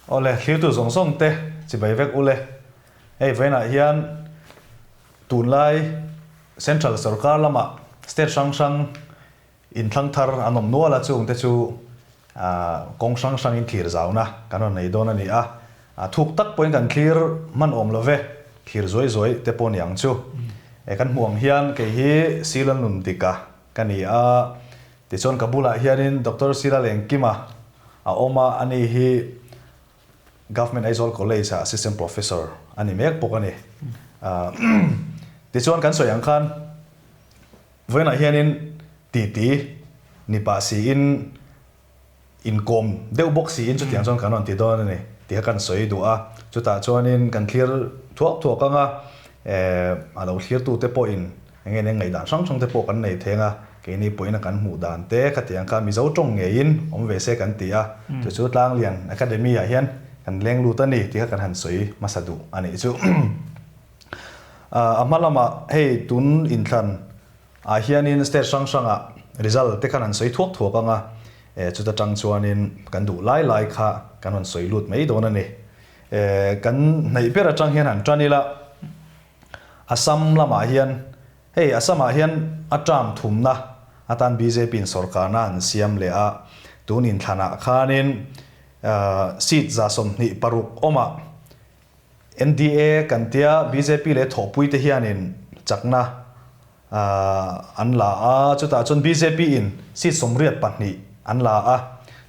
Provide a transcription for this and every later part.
Awle, thlirtu zawng zawng te chibai vek ule. Hei vawiinah hian tunlai Central sorkar lamah state hrang hrang inthlang thar an awm nual a, chungte chu kawng hrang hrangin thlir zauna kan rawn nei dawn a ni a. Thuk tak pawhin kan thlir hman awm lo ve, thlir zuai zuai te pawh ni ang chu. Kan hmuh ang hian kei hi Sila Nundika ka ni a, Tichuan ka bulah hianin Doctor Sila Lengkima a awm a, ani hi Government Aizawl College ah Assistant Professor a ni mek bawk a ni. Tichuan kan sawi ang khan vawiinah hianin titi ni pah siin inkawm deuh bawk siin chutiang chuan kan rawn ti dawn a ni tih kha kan sawi duh a. Chutah chuanin kan thlir thuak thuak ang a, a lo thlirtute pawhin Eng nge nen ngaihdan hrang hrang te pawh kan nei theng a, keini pawhin a kan hmuh dan te khatiang kha Mizo tawng ngeiin awm ve se kan ti a, chu chu Tlanglian Academy ah hian kan leng lut a ni tih kha kan han sawi hmasa duh a nih chu. A hma lamah hei tun inthlan ah hianin state hrang hrangah result te khan han sawi thuak thuak ang a, chuta tang chuanin kan duh lai lai kha kan rawn sawi lut mai dawn a ni. Kan hnaih ber atang hian han tan ila. Assam lamah hian hei Assam ah hian a term thumna atan bjp in sorkarna an siam leh a, tun inthlanah khanin seat 26 awmah NDA kan tia bjp leh thawhpui te hianin chakna an la a, chutah chuan bjp in seat 82 an la a,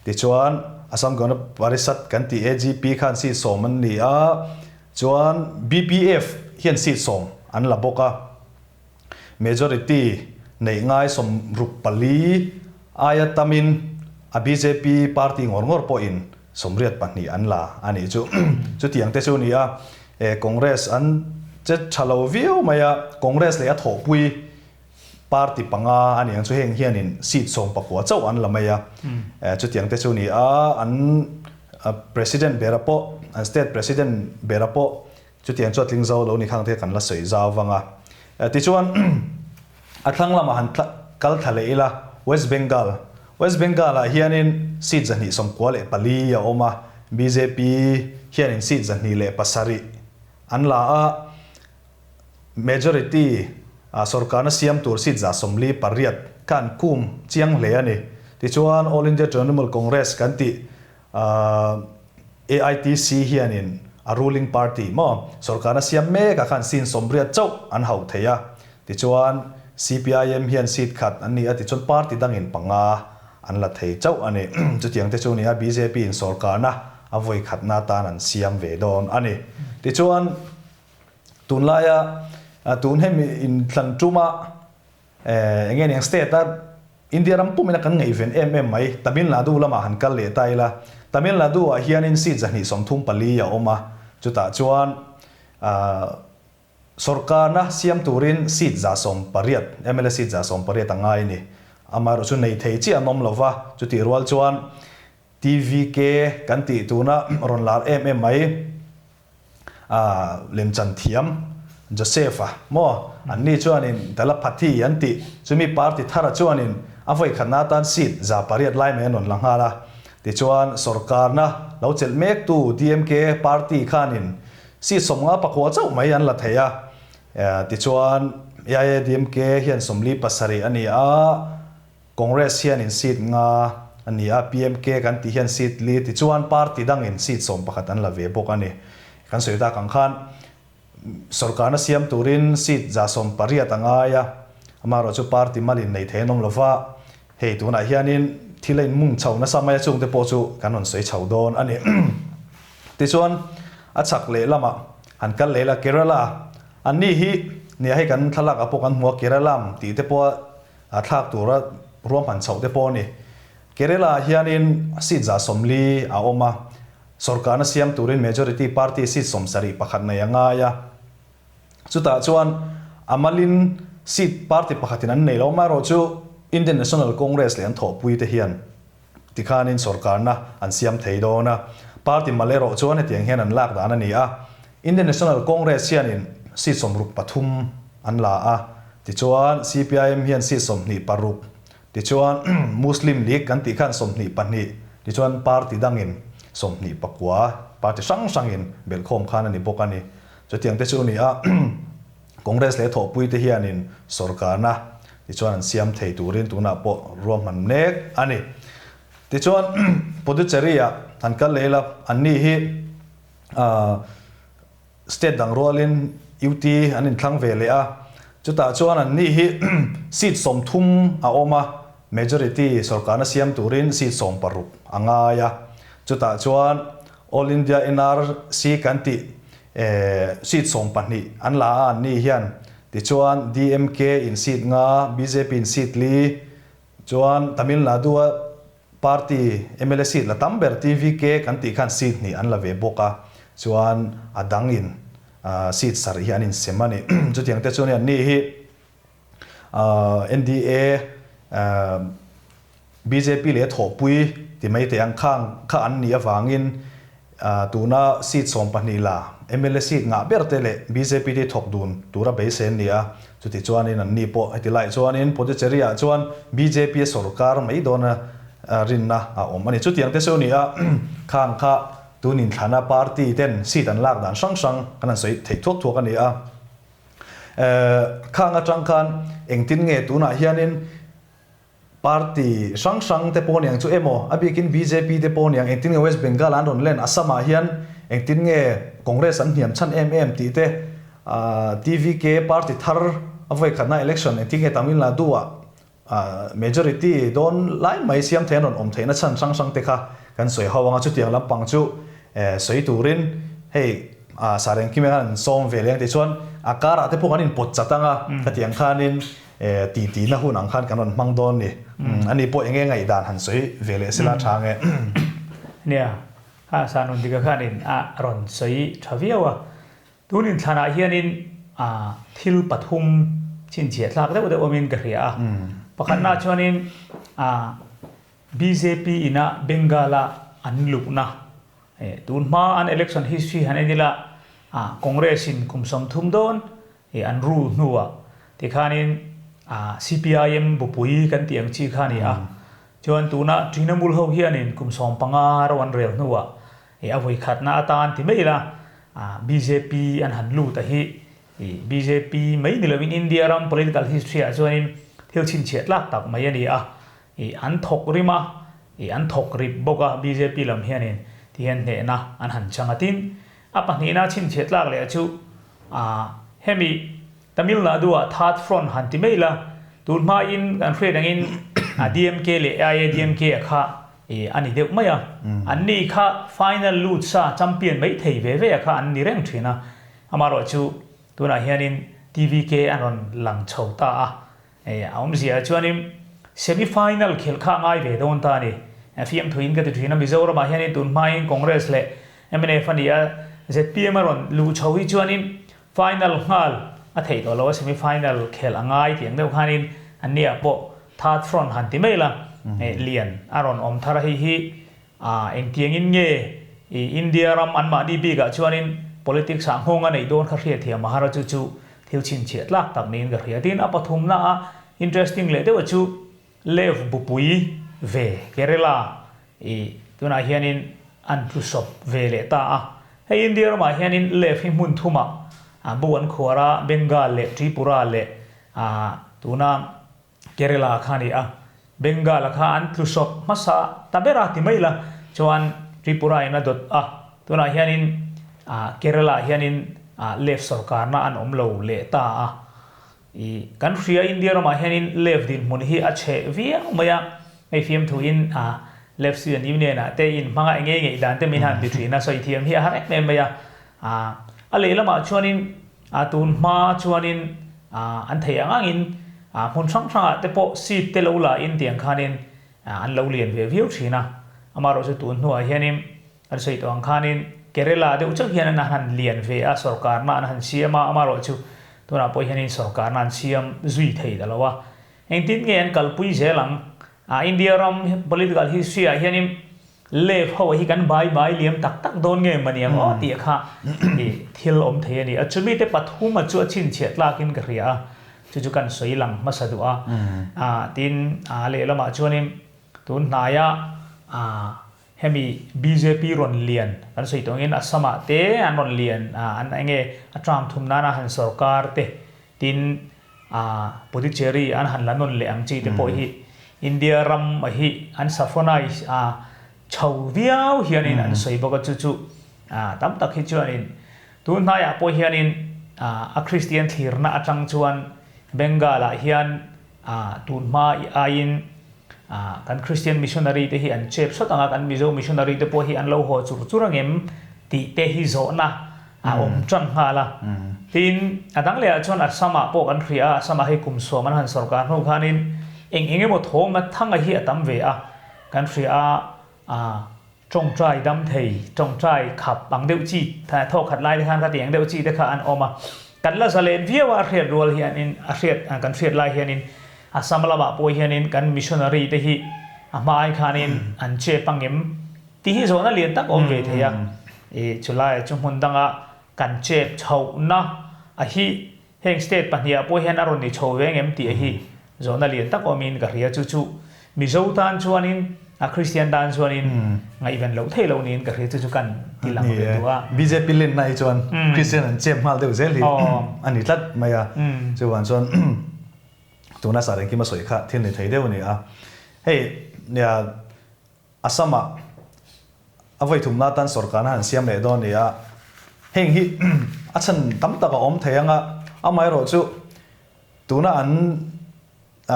tichuan Assam Gana Parishad kan tih AGP khan seat 10 an ni a, Chuan BPF hian seat 10 an la bawk a, majority neih ngai 64 aia tamin a bjp party ngawr ngawr pawhin 82 an la a nih chu. Chutiang te chu a ni a, Congress an che tha lo viau mai a, Congress leh a thawhpui party panga a ni ang chu heng hianin seat 19 chauh an la mai a, chutiang te chu a ni a, an President bera pawh, an state president bera pawh chutiang chu a tling zo lo ni khang te kan la sawi zau vang a. Tichuan a thlang lamah han kal thla leh ila, West Bengal, West Bengal ah hianin seat 194 a awm a, bjp hianin seat 107 an la a, Majority ah sorkarna siam tur seat 48 kha an kum chiang hle a ni. Tichuan All India Trinamool Congress kan tih AITC hianin a ruling party maw sorkarna siam mek ah khan seat 80 chauh an hauh thei a. Tichuan CPIM hian seat khat an ni a tichuan party dangin panga an la thei chauh a ni. Chutiang te chu nia bjp in sorkarna a vawi khatna atan an siam ve dawn a ni. Tichuan Tunlaia tun hemi inthlan tuma eng nge niang state a India ram pumina kan ngaihven em em mai Tamil Nadu lamah han kal leh ta ila Tamil Nadu ah hianin seat 134 a awm a chutah chuan sorkarna siam turin seat 108 mla seat 108 a ngai a ni amaherawhchu nei thei chiah an awm lova chutih rual chuan TVK kan tih tuna rawn lar em em mai A lemchan thiam Joseph-a maw? Anni chuanin Dalaphathi an tih chumi party thara chuanin a vawikhatna atan seat 800 lai mai an rawn la nghal a. Tichuan sorkarna lo chelh mektu DMK party khanin seat 59 chauh mai an la thei a. Tichuan AIADMK hian 47 a ni a. Congress hianin seat nga a ni a, PMK kan tih hian seat li, tichuan party dangin seat 11 an la ve bawk a ni. Kan sawi tak ang khan sorkarna siam turin seat 180 a ngai a, amaherawh chu party malin nei thei an awm lova, hei tunah hianin thil a inmung chho nasa mai a chungte pawh chu kan rawn sawi chho dawn a ni. Tichuan a chhak leh lamah han kal leh ila Kerala anni hi nia hei kan thlalak ah pawh kan hmu a Kerala tih te pawh a A thlak tura ruahman chhoh te pawh a ni. Kerala ah hianin seat 40 a awm a, sorkarna siam turin majority party seat 71 nei a ngai a. Chutah chuan a malin seat party pakhatin an nei lo, amaherawhchu Indian National Congress leh an thawhpui te hian tikhanin sorkarna an siam thei dawn a. Party mal erawh chuan hetiang hian an lak dan a ni a, Indian National Congress hianin seat 63 an la a, tichuan CPIM hian seat 26, tichuan Muslim League kan tih khan 22, tichuan party dangin 29 party hrang hrangin belhkhawm khan a ni bawk a ni. Chutiang te chu a ni a, Congress leh thawhpui te hianin sorkarna tichuan an siam thei turin tunah pawh ruahman mek a ni. Tichuan Puducherry-ah han kal leh ila, anni hi State dang rualin UT an inthlang ve leh a, chutah chuan an ni hi seat 30 a awm a, majority sorkarna siam turin seat 16 a ngai a, chutah chuan All India NRC kan tih seat 12 an la a an ni hian, tichuan DMK in seat 5, bjp in seat 4, chuan Tamil Nadu a Party mla seat la tam ber TVK kan tih khan seat 2 an la ve bawk a, chuan a dang in seat 7 hi an insem a ni. Chutiang te chuan anni hi NDA, bjp leh thawhpui ti mai teh ang khang kha an nih avangin Tuna seat 12 la mla seat ngah ber te leh bjp te thawk dun tura beisei an ni a, chuti chuanin an ni pawh heti lai chuanin Puducherry ah chuan bjp a sorkar mai dawna rinna a awm a ni. Chutiang te chu ni a, khang kha tun inthlana party ten seat an lak dan hrang hrang kan han sawi theih thuak thuak a ni a. Khang atang khan engtin nge tunah hianin Party hrang hrang te pawh niang chu emaw, a bikin bjp te pawh niang engtin nge West Bengal an rawn len, Assam ah hian engtin nge Congress an hniam chhan em em tih te, TVK party thar a vawikhatna election engtin nge Tamil Nadu ah majority dawn lai mai siam thei an rawn awm theihna chhan hrang hrang te kha kan sawi ho anga chutiang lampang chu sawi turin hei Sarengkima khan an sawm ve leng tih chuan a karah te pawh kan inpawt chat anga khatiang khanin Ti ti na hun ang khan kan rawn hmang dawn ni. Ani pawh enge ngaihdan han sawi ve leh sela tha nge. Nia, a Sanun dika khanin a rawn sawi tha viau a. Tun inthlanah hianin thil pathum chhinchhiah thlak deuh deuh awmin ka hria a. Pakhatna chuanin bjp ina Bengal-a an luhna, tun hma an election history han en ila Congress in kum 30 dawn I an rule hnuah tikhanin CPIM bupui kan tih ang chi kha a ni a. Chuan tuna Trinamool ho hianin kum 15 ro an rel hnuah i a vawi khatna atan ti mai ila bjp an han lut a hi i bjp mai ni loin India ram political history ah chuanin thil chhinchhiah tlak tak mai a ni a. I an thawk rim a, i an thawk rip bawk a bjp lam hianin tihian hnehna an han chang a. Tin, a pahnihna chhinchhiah tlak leh chu A hemi Tamil Nadu ah Third Front han ti mai la, tun hma in kan hriat angin DMK leh AIADMK a kha i a ni deuh mai a, an ni kha final lut sa champion mai thei ve ve a kha an ni reng thin a, amaherawh chu tunah hianin TVK an rawn lang chho ta a, a awmzia ah chuanin semi final khelh kha a ngai ve dawn ta a ni. Fiamthuin ka ti thin a, Mizoram ah hianin tun hma in Congress leh Mnf a ni a, zpm a rawn luh chho hi chuanin final nghal a theih tawh lo a, semi final khelh a ngai tih ang deuh khanin an nia pawh third front han ti mai la, lian a rawn awm thar a, hei hi engtiangin nge India ram anmahni bikah chuanin politics ah nghawng a neih dawn kha hriatthiam a har a, chu chu thil chhinchhiah tlak tak niin ka hria. Tin, a pathumna a interesting leh deuh a chu Lev bupui ve Kerala i tunah hianin an tlusawp ve leh ta a. Hei India ramah hianin Lev hi hmun thumah bu an khuar a, Bengal leh Tripura leh tuna Kerala kha a ni a. Bengal a kha an tlusawp hmasa ta ber a ti mai la, chuan Tripura in a dawt a. Tunah hianin Kerala hianin Lev sorkarna an awm lo leh ta a. I kan hria India ramah hianin left dinhmun hi a chhe viau mai a, hei fiamthuin a left student union ah te in hmanga eng nge ngeih dan te min han ti thin a, sawi thiam hi a har em em mai a. A lehlamah chuanin a tun hma chuanin an thei ang angin hmun hrang hrangah te pawh seat te lo la in tiang khanin an lo lian ve viau thin a, amaherawhchu chu tun hnuah hianin An sawi tawh ang khanin Kerala deuh chauh hian an han lian ve a, sorkarna an han siam a, amaherawhchu tunah pawh hianin sorkarna an siam zui thei ta lo a. Engtin nge an kalpui zel ang? India ram political history ah hianin left ho hi kan bai bai liam tak tak dawn nge mani ang aw tih kha thil awm thei a ni. A chumi te pathum a chu a chhinchhiah tlakin ka hria a, chu chu kan sawi lang hmasa duh a. Tin, lehlamah chuanin tun hnaia. Hemi bjp rawn lian kan sawi tawh angin Assam ah te an rawn lian an enge a term thum nana han sorkar te tin Puducherry an han la nawn leh ang chi te pawh hi India ram a hi an saffronize a chho viau hianin an sawi bawk a chu chu tam tak hi chuanin tun hnaiah pawh hianin a Kristian thlirna atang chuan Bengal ah hian tun hma aiin kan Kristian missionary te hi an chep sawt ang a, kan Mizo missionary te pawh hi an lo haw chur chur angem tih te hi zawhna a awm tan nghal a. Tin, a dang lehah chuan Assam-ah pawh kan hria a, Assam-ah hei kum sawm an han sawrkar hnu khanin eng eng emaw thawm a thanga hi a tam ve a, kan hria a, tawngtai dam thei, tawngtai khap ang deuh chi, thawk khat lai te khan kha ti ang deuh chi te kha an awm a. Kan la zalen viau a, a hriat rual hianin, a hriat, kan hriat lai hianin Assam lamah pawh hianin kan missionary te hi a hma ai khanin an chep ang em tih hi zawhna lian tak awm ve thei a. I chulaiah chu hmun danga kan chep chhohna a hi heng state pahniha pawh hian a rawn ni chho ve ang em tih a hi zawhna lian tak awmin ka hria. Chu chu Mizo tan chuanin a Kristian tan chuanin ngaihven loh theih loh niin ka hria. Chu chu kan ti lang ve duh a. Bjp lenna hi chuan Kristian an chep nghal deuh zel hi a ni tlat mai a. Chuvang chuan Tuna sar engkim a sawi kha thil ni thei deuh a ni a. Hei nia Assam-ah a vawi thumna atan sawrkarna han siam leh dawn a ni a. Heng hi a chhan tam tak a awm thei ang a, amaherawhchu tuna an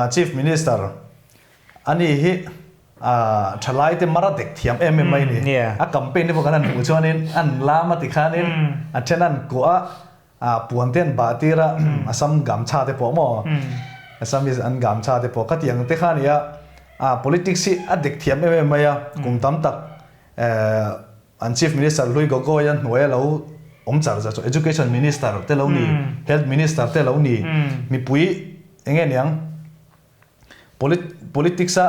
Chief Minister a ni hi thalai te mar a dek thiam em em mai a ni. A campaign te pawh kan han hmuh chuanin an lam a ti khanin a then an kuah a. Puan te an bah tir a, Assam gamchha te pawh maw? Assamese an gamchha te pawh ka tih ang te kha a ni a, politics hi a dik thiam em em mai a, kum tam tak an Chief Minister Hlui Gogoi a hnuai a lo awm char zar chu Education Minister te lo ni, Health Minister te lo ni, mipui eng nge niang politics a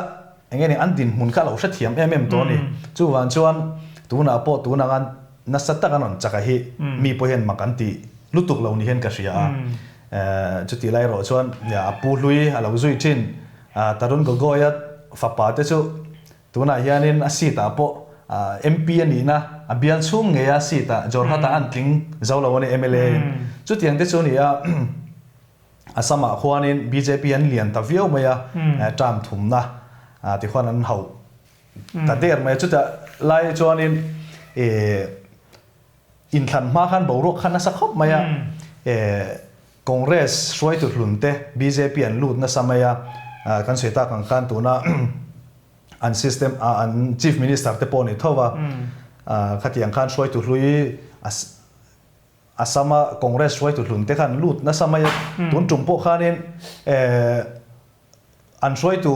eng nge ni an dinhmun kha a lo hrethiam em em tawh a ni. Chuvang chuan tunah pawh tun anga nasa tak an rawn chak a hi mi pawh hian mak an ti lutuk lo ni hian ka hria a. Chutih lai erawh chuan a pu hlui a lo zui thin Tarun Gogoi-a fapa te chu tunah hianin a seat ah pawh MP a nihna a bial chhung ngei a seat ah Jorhat ah an tling zo lo a ni mla in. Chutiang te chu a ni a. Assam-ah khuanin bjp an lian ta viau mai a, term thumna tikhuan an hauh ta der mai a. Chutah lai chuanin inthlan hma khan boruak kha nasa khawp mai a, Congress hruaitu hlun te bjp an lut nasa mai a, kan sawi tak ang khan tuna an system an Chief Minister te pawh a ni tho va, khatiang khan hruaitu hlui Assam-a Congress hruaitu hlun te khan lut nasa mai a, tun tum pawh khanin an hruaitu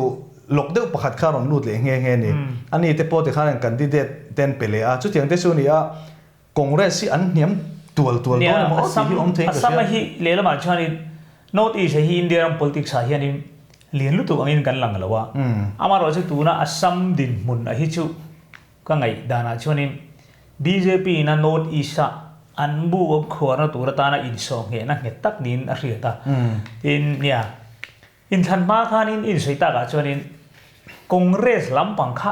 lawk deuh pakhat kha rawn lut leh nghe nghe a ni. Ani te pawh tikhan an candidate te an pe leh a, chutiang te chu a ni a, Congress hi an hniam tual tual dawn emaw aw tih hi awm theiin ka hria. Assam-a hi lehlamah chuanin North East hi India ram politics ah hianin lian lutuk angin kan lang lo a, amaherawhchu tuna Assam dinhmun a hi chu Ka ngaih danah chuanin bjp in a North East a an bu awm khuarna tur atana insawhnghehna nghet tak niin a hriat a. Tin, nia, inthlan hma khanin insawi takah chuanin Congress lampang kha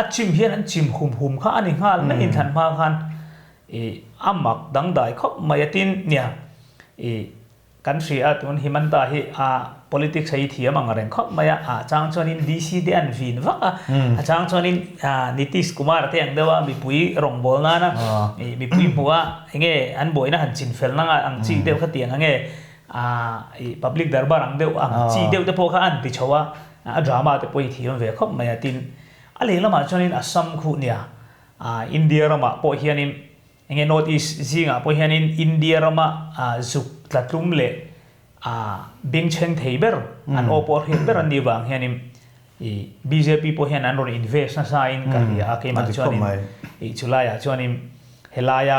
a chim hian an chim hum hum kha a ni nghal mai inthlan hma khan i a mak dangdai khawp mai a. Tin, nia, i Kan hria a, tun Himanta hi a politics a i thiam ang reng khawp mai a, a chang chuanin DC te an vin vak a, a chang chuanin Nitish Kumar te ang deuh a mipui rawngbâwl nana mipui hmuh a enge an buaina han chin fel nanga ang chi deuh kha tiang ange i public darbar ang deuh ang chi deuh te pawh kha an ti chho a, a drama te pawh hi thiam ve khawp mai a, tin a lehlamah chuanin Assam khuh nia India ramah pawh hianin Enge North East zingah pawh hianin India rama zuk tlatlum leh bengchheng thei ber, an aw pawh a hriat ber an nih vang hianin i bjp pawh hian an rawn invest nasa in ka hria a, keimah chuanin i chulaiah chuanin helaia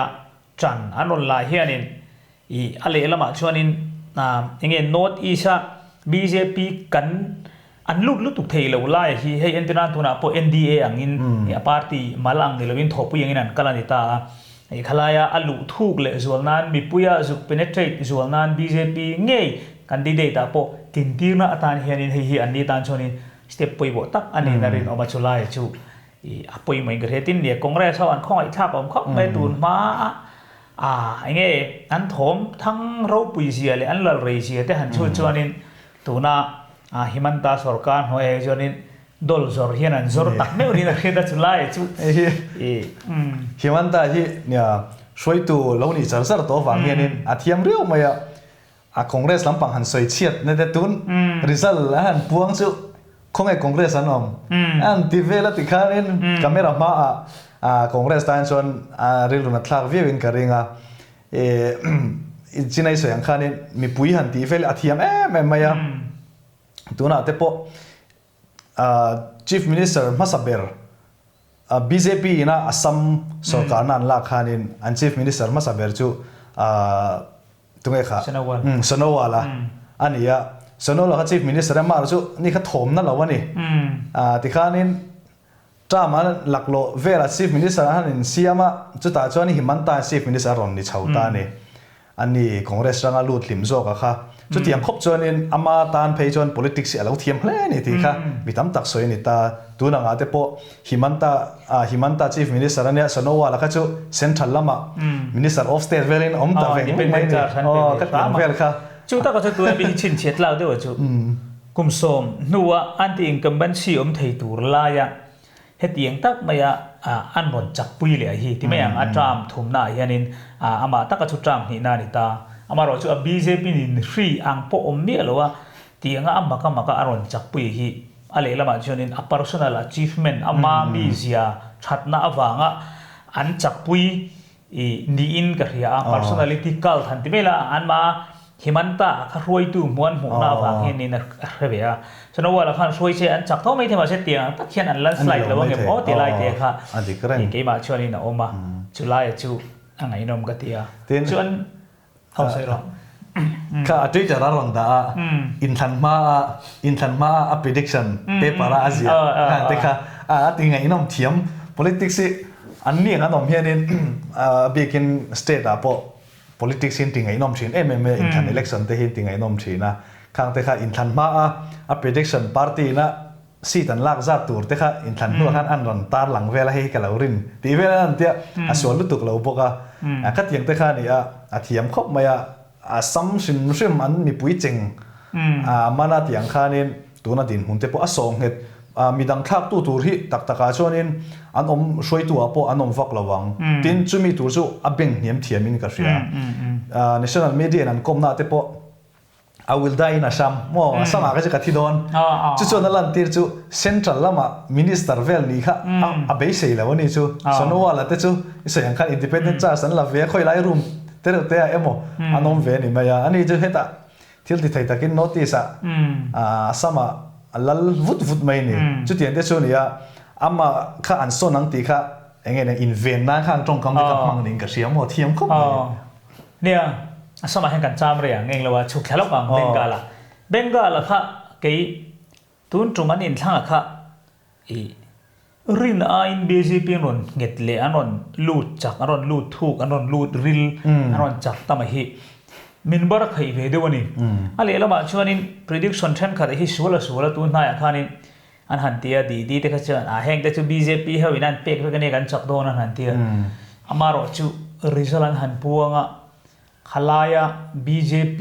tan an rawn lah hianin i a lehlamah chuanin enge North East a bjp kan An lut lutuk thei lo lai hi hei entirna tunah pawh NDA angin a party mal ang ni loin thawhpui angin an kal a ni ta a. Hei khalaia a luh thuk leh zual nan mipuia zuk penetrate zual nan bjp ngei candidate ah pawh tintirna atan hianin hei hi an ni tan chuanin step pawimawh tak a niin a rinawm a chulai chu. I a pawimawh in ka hria tin nia Congress ho an khawngaih thlak awm khawp mai tun hma a enge an thawm thang ropui zia leh an lal rei zia te han chhut chuanin tuna Himanta sorkar hnuaiah hi chuanin dol zawr hian an zawr tak meuh niin a hriat a chu lai chu i Himanta hi nia hruaitu lo nih char char tawh avang hianin a thiam riau mai a A Congress lampang han sawi chhiat na te tun result an han puang chu khawnge Congress an awm an ti vel a ti khanin camera hma ah Congress tan chuan a rilru nat thlak viau in ka ring a chinai sawi ang khanin mipui han tih vel a thiam em em mai a tunah te pawh Chief Minister hmasa ber bjp ina Assam sorkarna an lak khanin an Chief Minister hmasa ber chu Tunge kha? Sonowal. Sonowal a a ni a. Sonowal kha Chief Minister a mar chu ni kha thawmna lo a ni. Tikhanin term an laklawh velah Chief Minister an han insiam a, chutah chuan Himanta Chief Minister a rawn ni chho ta a ni. A ni, Congress ranga lut hlim zawk a kha. Chutiang khawp chuanin ama tan phei chuan politics hi a lo thiam hle a ni tih kha mi tam tak sawi a ni ta. Tun angah te pawh Himanta Himanta Chief Minister a nia, Sonowal a kha chu Central lamah Minister of State velin a awm ta veng veng mai a ni. Aw, ka tiang vel kha. Chu taka chu tuna mi hi chhinchhiat tlak deuh a chu. Kum sawm hnua anti-incumbency awm thei tur laia hetiang tak maia an rawn chakpui leh a hi ti mai ang. A term thumnaah hianin amah taka chu term hnihna a ni ta. Amaherawhchu chu a bjp nin hri ang pawh awm miah lo a, tianga a maka maka a rawn chakpui hi A lehlamah chuanin a personal achievement, ama mizia thatna avanga an chakpui niin ka hria a, personality cult han ti mai la, anmah Himanta kha hruaitu hmuan hmuhna avang hian niin a hre ve a. Sonowal-a khan hruai che an chak tho mai thei mahse tiang ang tak hian an landslide lo angem aw ti lai te kha keimah chuanin a awm a, chulaia chu a ngaihnawm ka ti a. Chuan. Ho sawi rawh. Kha a Twitter a rawn dah a, inthlan hma a inthlan hma a a prediction paper a a ziah khan te kha a a ti ngaihnawm thiam. Politics hi an ni ang an awm hianin a bikin state ah pawh politics hi an ti ngaihnawm thin em em mai a, inthlan election te hi an ti ngaihnawm thin a. Khang te kha inthlan hma a a prediction party ina Seat an lak zat tur te kha inthlan hnuah khan an rawn tar lang vel a, hei hi ka lo rin tih vel an tia, a sual lutuk lo bawk a. Khatiang te kha a ni a, a thiam khawp mai a, a sam hrim hrim an mipui cheng a man a tih ang khanin tuna dinhmun te pawh a sawh nghet. Midang thlaktu tur hi tak takah chuanin an awm hruaitu ah pawh an awm vak lo ang. Tin, chumi tur chu a beng hniam thiamin ka hria. National media in an kawmna te pawh I will die in Assam maw Assam ah kha chu ka thi dawn chu chuan a lantir chu central lamah minister vel nih kha a beisei lo a ni chu Sonowal a te chu i sawi ang khan independent charge an la ve a khawi lai room te reuh te ah emaw an awm ve a ni mai a ani chu hetah thil ti thei takin notice ah Assam ah a lal vut vut mai a ni chutiang te chu a ni a amah kha an sawn ang tih kha eng nge nia inven nan khan tawngkam te kha hmang niin ka hria maw thiam khawp mai. Nia, Assam ah hian kan cham rei ang eng lo a, chhuk thla lawk ang Bengal ah. Bengal ah kha kei tun tum an inthlang ah kha i rin aiin bjp an rawn nghet leh an rawn lut chak, an rawn lut thuk, an rawn lut ril, an rawn chak ta mai hi min bar khaih ve deuh a ni. A lehlamah chuanin prediction thenkhat hi sual a sual a tun hnaiah khanin an han ti a, Didi te kha chuan ah heng te chu bjp ho in an pek vek ania kan chak dawn an han ti a, amaherawh chu result an han puang a, khalaia bjp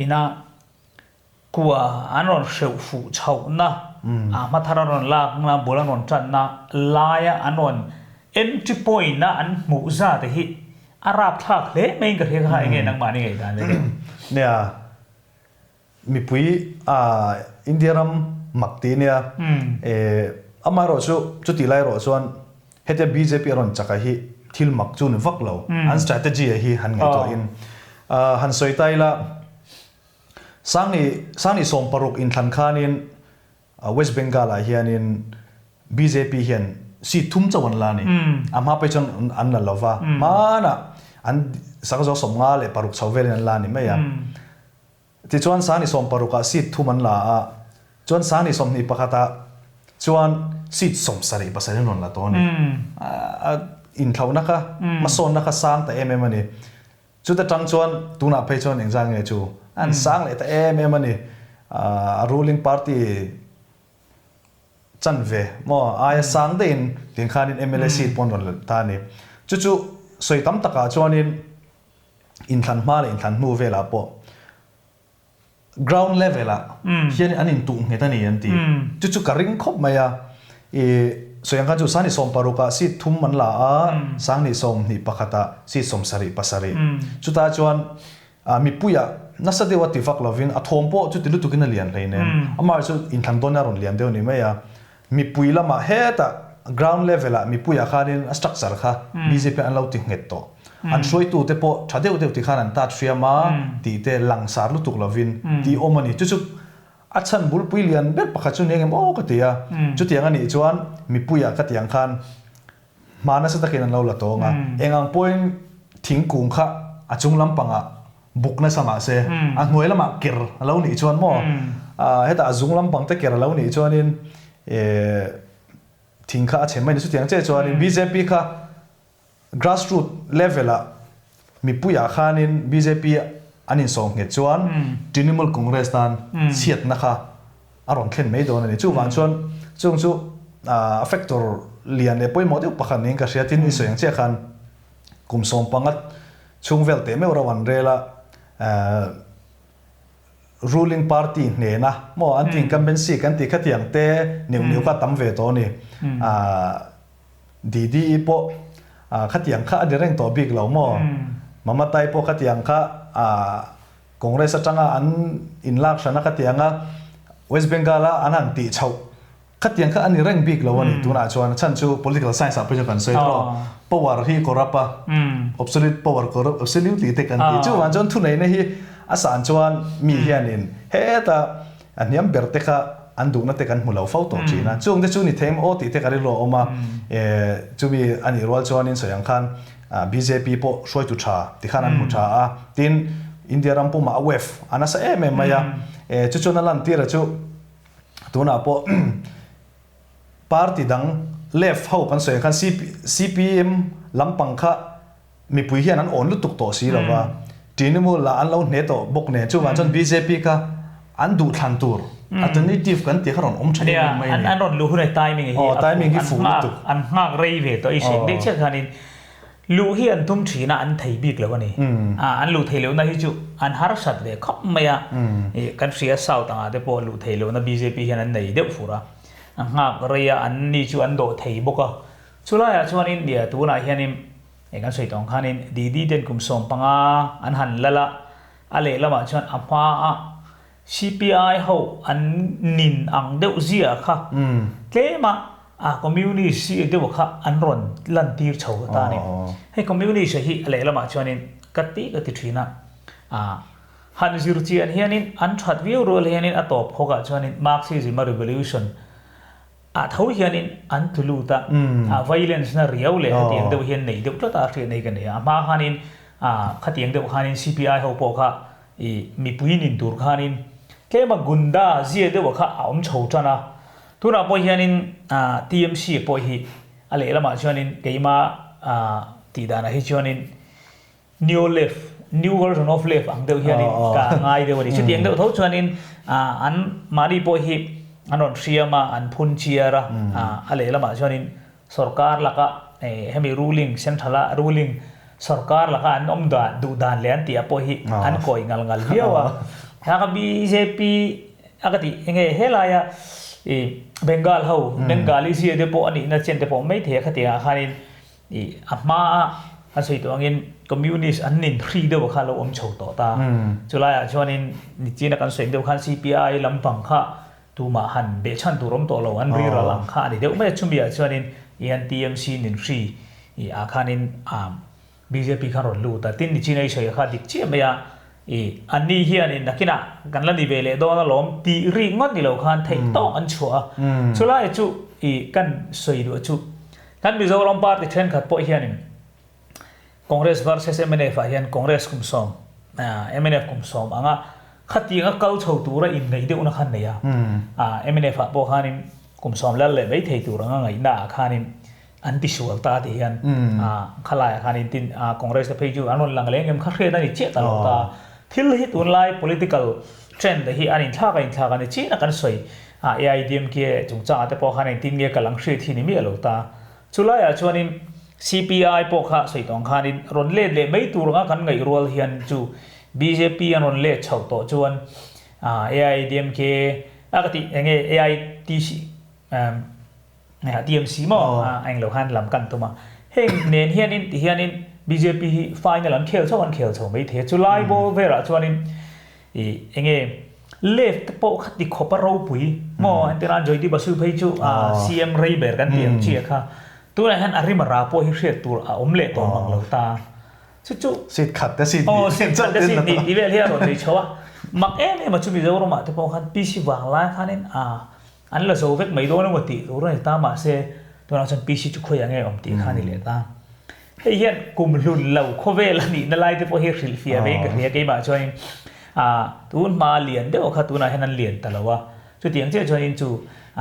ina kua an rawn hreuh fuh chhohna, ah hmathar an rawn lakna, bul an rawn tanna laia an rawn entry point a an hmuh zat hi a rapthlak hle mai in ka hria kha enge nangmahni ngaihdan le deuh. Nia. Mipui a India ram mak ti nia e amaherawh chu chuti lai erawh chuan hetia bjp a rawn chak a hi thil mak chu ni vak lo an strategy a hi han ngaihtuah in han sawi ta ila Sangni Sangni 16 inthlan khanin West Bengal ah hianin bjp hian seat thum chauh an la a ni. A hma pawh chuan an la lo va, hmanah an sangzawng 56 chho velin an la a ni mai a. Tichuan Sangni 16 ah seat thum an la a, chuan Sangni 21 ah chuan seat 77 an rawn la tawh a ni. A inthlauhna kha, hmasawnna kha sang ta em em a ni. Chuta tang chuan tunah phei chuan engzat nge chu an sang leh ta em em a ni. A ruling party Chanve maw aia sang daihin tiang khanin mla seat pawh an rawn la ta a ni. Chu chu sawi tam takah chuanin inthlan hma leh inthlan hnu velah pawh ground level ah hian an intuh nghet a ni an ti. Chu chu ka ring khawp mai a. I sawi ang khan chu Sangni 60 ah seat thum an la a, Sangni 21 ah seat 77. Chutah chuan Mipuia nasa deuh a ti vak lovin a thawm pawh chuti lutukin a lian hleinem. Amah chu inthlan dawn a rawn lian deuh ni mai a. Mipui lamah hetah ground level ah mipuiah khanin a structure kha bjp an lo ti nghet tawh. An hruaitute pawh tha deuh deuh ti khan an tat hriam a tih te langsar lutuk lovin tih awm a ni. Chu chu a chhan bulpui lian ber pakhat chu ni engem aw ka ti a. Chutiang a nih chuan mipuiah ka tih ang khan Hma nasa takin an lo la tawng a, eng ang pawhin thingkung kha a chung lampangah buk nasa mah se, a hnuai lamah ker a lo nih chuan maw, hetah a zung lampang te ker a lo nih chuanin thing kha a chhe mai ni. Chutiang chiah chuanin bjp kha grassroot level-ah mipuiah khanin bjp an insawh nghet chuan Trinamool Congress tan chhiatna kha a rawn thlen mai dawn a ni. Chuvang chuan chung chu a factor lian leh pawimawh deuh pakhat niin ka hria. Tin, i sawi ang chiah khan kum 15 chhung vel teh meuh rauh an rel a, ruling party hnena maw an ti incumbency kan tih khatiang te neuh neuh kha a tam ve tawh a ni. Didi pawh khatiang kha a ni reng tawh bik lo maw? Mamatai pawh khatiang kha Congress atanga an inlak hrana khatianga West Bengal a an han tih chhoh khatiang kha a ni reng bik lo a ni tunah chuan a chhan chu political science ah pawh hian kan sawi tawh power hi corrupt a absolute power corrupt absolutely te kan ti chuvang chuan thuneihna hi a san chuan mi hianin heta A hniam ber te kha an duhna te kan hmu lo fo tawh thin a, chung te chu ni thei aw tih te ka rilru a awm a, chumi a nih rual chuanin sawi ang khan bjp pawh hruaitu tha ti khan an hmu tha a, tin India ram pumah a wave a nasa em em mai a, chu chuan a lantir a chu tunah pawh party dang left ho kan sawi ang khan CPM lampang kha Mipui hian an awn lutuk tawh si lo va, Trinamool lah an lo hne tawh bawk nen, chuvang chuan bjp kha an duhthlan tur alternative kan tih kha rawn awm tha em em mai a ni. An rawn luh hunai timing hi a timing hi fuh lutuk. An nghak rei ve tawh i hriat daih chiah khanin luh hi an tum thin a, an thei bik lo a ni. An luh theih lohna hi chu an harsat ve khawp mai a, kan hria South angah te pawh luh theih lohna bjp hian an nei deuh fur a, an nghak rei a, an ni chu an dawh thei bawk a. Chulaiah chuan India tunah hianin Hei kan sawi tawng khanin Didi ten kum 15 an han lal a, a lehlamah chuan a hmaa CPI ho an nin ang deuh zia kha tlema a communist zia deuh kha an rawn lantir chho ta a ni. Hei communist hi a lehlamah chuanin ka ti ka ti thin a, han zir chian hianin an that viau rual hianin a tawp hawkah chuanin Marxism a revolution Ah tho hianin an tlu lut a, ah violence na riau leh khatiang deuh hian nei deuh tlat a hriat nei ka nei a, a hma khanin ah khatiang deuh khanin CPI ho pawh kha ih mipui nin tur khanin tlema gunda zia deuh kha a awm chho tan a, tunah pawh hianin ah TMC pawh hi a lehlamah chuanin keima ah tih danah hi chuanin New left, new version of left ang deuh hianin ka ngai deuh a ni. Chutiang deuh tho chuanin an mahni pawh hi an rawn hriam a, an phun chiar a, a lehlamah chuanin sorkar laka hemi ruling central a ruling sorkar laka an awm dan duh dan leh an tih ah pawh hi an kawi ngal ngal viau a. Haka bjp a ka tih enge helaia Bengal ho Bengali zia te pawh a nihna chen te pawh maithei a khatiang ah khanin I a hmaa an sawi tawh angin Communist an nin hri deuh kha a lo awm chho tawh ta. Chulaiah chuanin nichina kan sawi deuh khan CPI lampang kha tumah han behchhan tur awm tawh lo, an riral ang kha a ni deuh mai a. Chumiah chuanin i an TMC nin hri i ah khanin bjp khan rawn lut a. Tin nichina i sawi kha dik chiah mai a, i anni hianin nakinah kan la ni ve leh dawn alawm tih rik ngawt ni lo khan theih tawk an chhuah a. Chulai chu i kan sawi duh chu Kan Mizoram party thenkhat pawh hianin Congress versus mnf ah hian Congress kum 10, mnf kum 10 anga khatianga kal chho tura inngaih deuhna khan nei a. Mnf ah pawh khanin kum 10 lal leh mai thei tur anga ngaihna ah khanin an ti sual ta ti hian khalai ah khanin tin Congress te phei chu an rawn lang leng em kha hriat a ni chiah ta lo ta. Thil hi tunlai political. Trend hi an inthlak a inthlak a ni chin a kan sawi a AIDMK chungchangah te pawh khan engtin nge ka lang hriat hi ni miah lo ta. Chulaiah chuanin CPI pawh kha sawi tawng khanin rawn let leh mai tur anga kan ngaih rual hian chu bjp an rawn let chhoh tawh chuan AIDMK a ka tih enge AITC TMC maw englo khan lam kan tum a. Heng nen hianin ti hianin bjp hi final an khel chho an khel chho mai thei a. Chulai ball velah chuanin I enge left te pawh kha ti khawp a ropui maw entirnan Joyti Basu phei chu CM rei ber kan tih ang chi a kha tunah hian a rim a ra pawh hi hriat tur a awm leh tawh mang lo ta chu chu seat khat te seat hnih seat khat te seat hnih tih vel hi a rawn nei chho a mak em em a chu Mizoram ah te pawh khan PC vang lai khanin a an la zo vek mai dawn emaw tih tur a ni ta mahse tunah chuan PC chu khawiah nge awm tih kha a ni leh ta. Hei hian kum hlun lo khawvel a nihna lai te pawh hi hrilhfiah vein ka hria keimah chuanin ah tun hma lian deuh kha tunah hian an lian ta lo a, chutiang chiah chuanin chu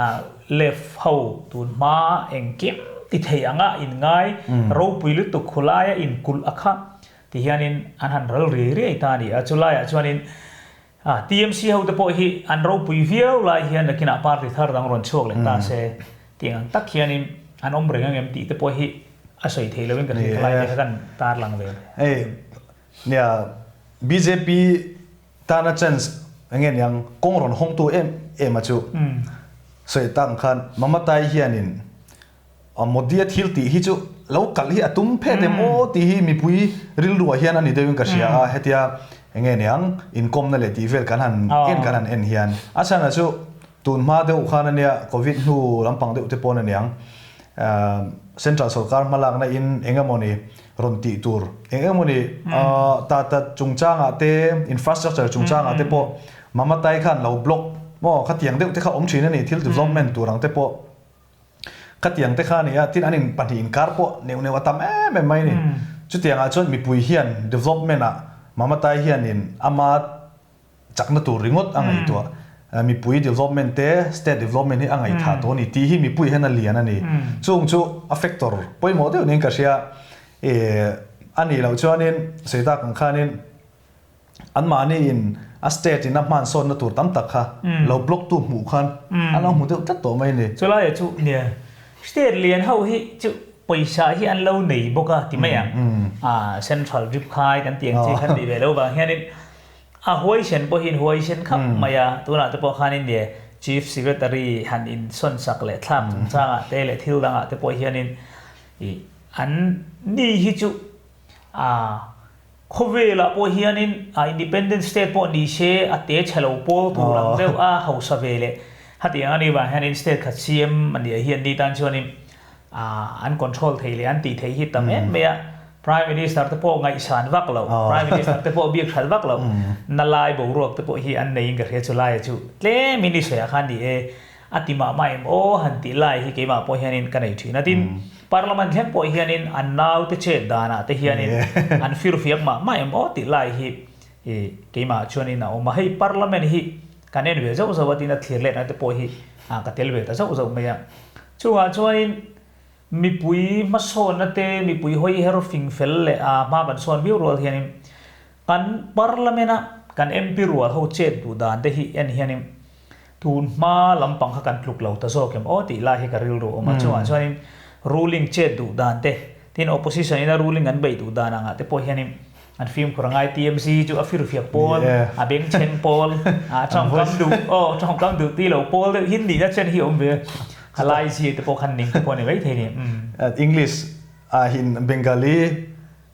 ah left ho tun hma engkim ti thei anga inngai ropui lutuk khawlaia inkulh a kha ti hianin an han ral riai riai ta a ni a, chulaiah chuanin ah TMC ho te pawh hi an ropui viau lai hian nakinah party thar dang rawn chhuak leh ta se tih ang tak hianin an awm reng angem tih te pawh hi A sawi thei loin ka hria ka lai te kha kan tar lang ve. Hei nia bjp tana chance enge niang kawng rawn hawngtu em em a chu sawi tak ang khan Mamatai hianin Modi a thil tih hi chu lo kalh hi a tum phet em aw tih hi mipui rilruah hian a ni deuhin ka hria a hetia enge niang inkawmna leh tih vel kan han en kan han en hian a chhan chu tun hma deuh khan ania covid hnu lampang deuh te pawn aniang Central sorkar hmalakna in eng emawni rawn tih tur, eng emawni tata chungchangah te, infrastructure chungchangah te pawh Mamatai khan lo block maw khatiang deuh te kha awm thin a ni, thil development tur ang te pawh khatiang te kha a ni a, tin an in pahnih inkar pawh neuh neuh a tam em em mai a ni. Chutiangah chuan mipui hian development ah Mamatai hianin ama chakna tur ringawt a ngaihtuah. Mipui development te, state development hi a ngaihthah tawh a ni tih hi mipui hian a lian a ni. Chung chu a factor pawimawh deuh niin ka hria. A nih loh chuanin sawi tak ang khanin anmahni in a state in a hmansawnna tur tam tak kha lo block tu hmuh khan a lo hmu deuh tlat tawh mai a ni. Chulaiah chu nia state lian ho hi chu pawisa hi an lo nei bawk a ti mai ang. Central drip khai kan tih ang chi khan nih ve loh vang hianin A huaisen pawhin huaisen khap mai a, tunah te pawh khanin nge Chief Secretary han insawn sak leh thlak chungchangah te leh thil dangah te pawh hianin ih an ni hi chu a khawvelah pawh hianin a Independent State pawh ni se a te chhe lo pawl tur ang deuh a hausa ve leh hetiang a nih vang hianin State khat CM a nih hian ni tan chuanin an control thei leh an tih theih hi tam em mai a, Prime Minister te pawh ngaihsan vak loh, Prime Minister te pawh biak hral vak loh na lai boruak te pawh hi an neiin ka hria chu laia chu tlem in i sawi ah khan ni e a ti mah mah em aw han tih lai hi keimah pawh hianin ka nei thin a tin Parliament thleng pawh hianin an nau te chet danah te hianin an firfiak mah mah em aw tih lai hi keimah chuanin a awm a, hei Parliament hi kan en ve zauh zauh a tin a thlir letna te pawh hi ka tel ve ta zauh zauh mai a. Chungah chuanin mipui hmasawnna te, mipui hawi her fing fel leh a hma kan sawn viau rual hianin kan Parliament a kan MP rual ho chet duh dan te hi en hianin tun hma lampang kha kan tluk lo ta zawk em aw tih lai hi ka rilru a awm a. Chungah chuanin ruling chet duh dan te, tin opposition ina ruling an beih duh dan angah te pawh hianin an fimkhur a ngai. TMC hi chu a firfiak pawl, a bengchheng pawl, a tawngkam duh aw tawngkam duh tih lo pawl deuh hin nihna chen hi a awm ve. A lai zia te pawh khan ning te pawh a ni maithei ni. English ah hin Bengali,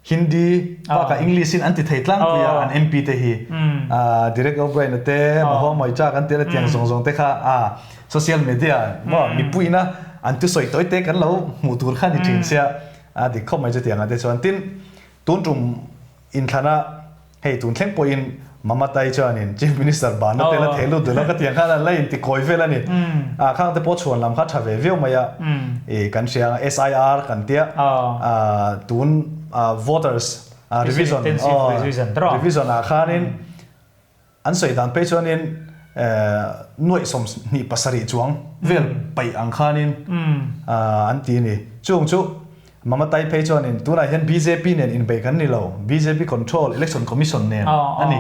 Hindi bakah English in an ti thei tlangpui a an MP te hi. Derek O'Brien a te, Mahua Moicha kan tia la tiang zawng zawng te kha a social media maw mipuiin a an thusawi tawi te kan lo hmuh tur kha ni thin sia a dik khawp mai chutiang ah te chuan. Tin, Tun tum inthlana hei tun thleng pawhin Mamatai chuanin Chief Minister banna te la thei lut duh lo ka tiang khan an la inti kawi vel a ni. Ah khang te pawh chhuan lam kha tha ve viau mai a. I kan hria ang SIR kan tia ah tun voters revision revision ah khanin an sawi dan phei chuanin nuaih 27 chuang vel paih ang khanin an ti a ni. Chung chu Mamatai phei chuanin tunah hian bjp nen inbei kan ni lo, bjp control, Election Commission nen a ni.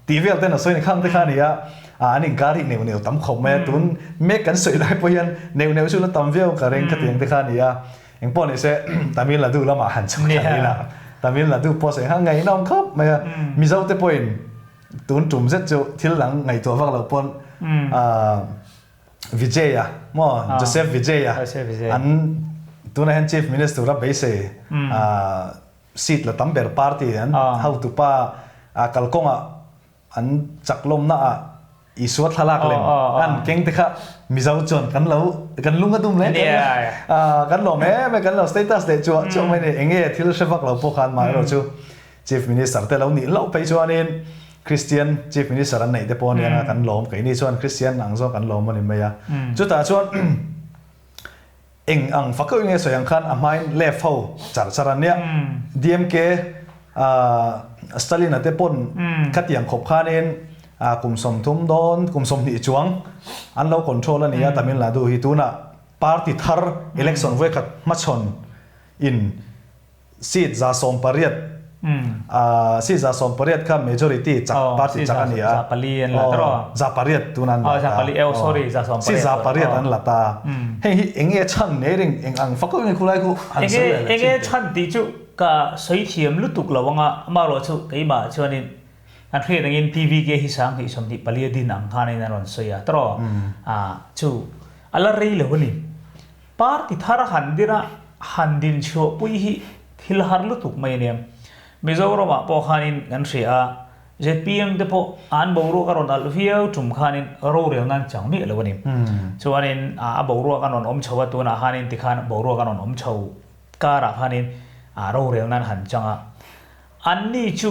Tih vel ten a sawi ni khang te kha a ni a, an inkar hi neuh neuh tam khawp mai a, tun mek kan sawi lai pawh hian neuh neuh chu la tam viau ka ring khatiang te kha a ni a, engpawh ni se Tamil Nadu lamah han chhuk thla ila, Tamil Nadu pawh sawi kha ngaihnawm khawp mai a, Mizo te pawhin tun tum zet chu thil dang ngaihtuah vak loh pawn Vijay-a maw Joseph Vijay-a an tunah hian Chief Minister a beisei Seat la tam ber party an hotupa kalkawngah an chak lawmna ah Isua thlalak lem an keng te kha Mizo chuan kan lo kan lung a dum hle kan lawm em e kan lo status leh chuah chuah mai ni enge thil hre vak lo pawh khan mah erawh chu Chief Minister te lo nih hlauh phei chuanin Christian Chief Minister an neih te pawh aniang a kan lawm keini chuan Christian ang zawk kan lawm a ni mai a chutah chuan Eng ang fak deuhin nge sawi ang khan a hmain left ho char char an nia. DMK Stalin a te pawn khatiang khawp khanin kum 30 dawn kum 20 chuang an lo control a nia Tamil Nadu hi tunah party thar election vawikhat hmachhawn in Seat 118 seat 118 kha majority chak party chak a ni a. 8 tun an la ta. Seat 8 an la ta. Hei hi eng nge chhan nei ring eng ang fak nge khulai khu han sawi leh la Eng nge chhan tih chu ka sawi thiam lutuk lo anga amaherawh chu keimah chuanin kan hriat angin TVK hi 2024 a din ang khanin an rawn sawi a tawh chu a la rei lo a ni. Party thar han din a, han din chhuahpui hi thil har lutuk mai a nia. Mizoramah pawh khanin kan hria a, zpm te pawh an boruak a rawn alh viau tum khanin rorel nan chang miah lo a ni. Chuanin a boruak a rawn awm chho a, tunah khanin tikhan boruak a rawn awm chho karah khanin rorel nan han chang a. Anni chu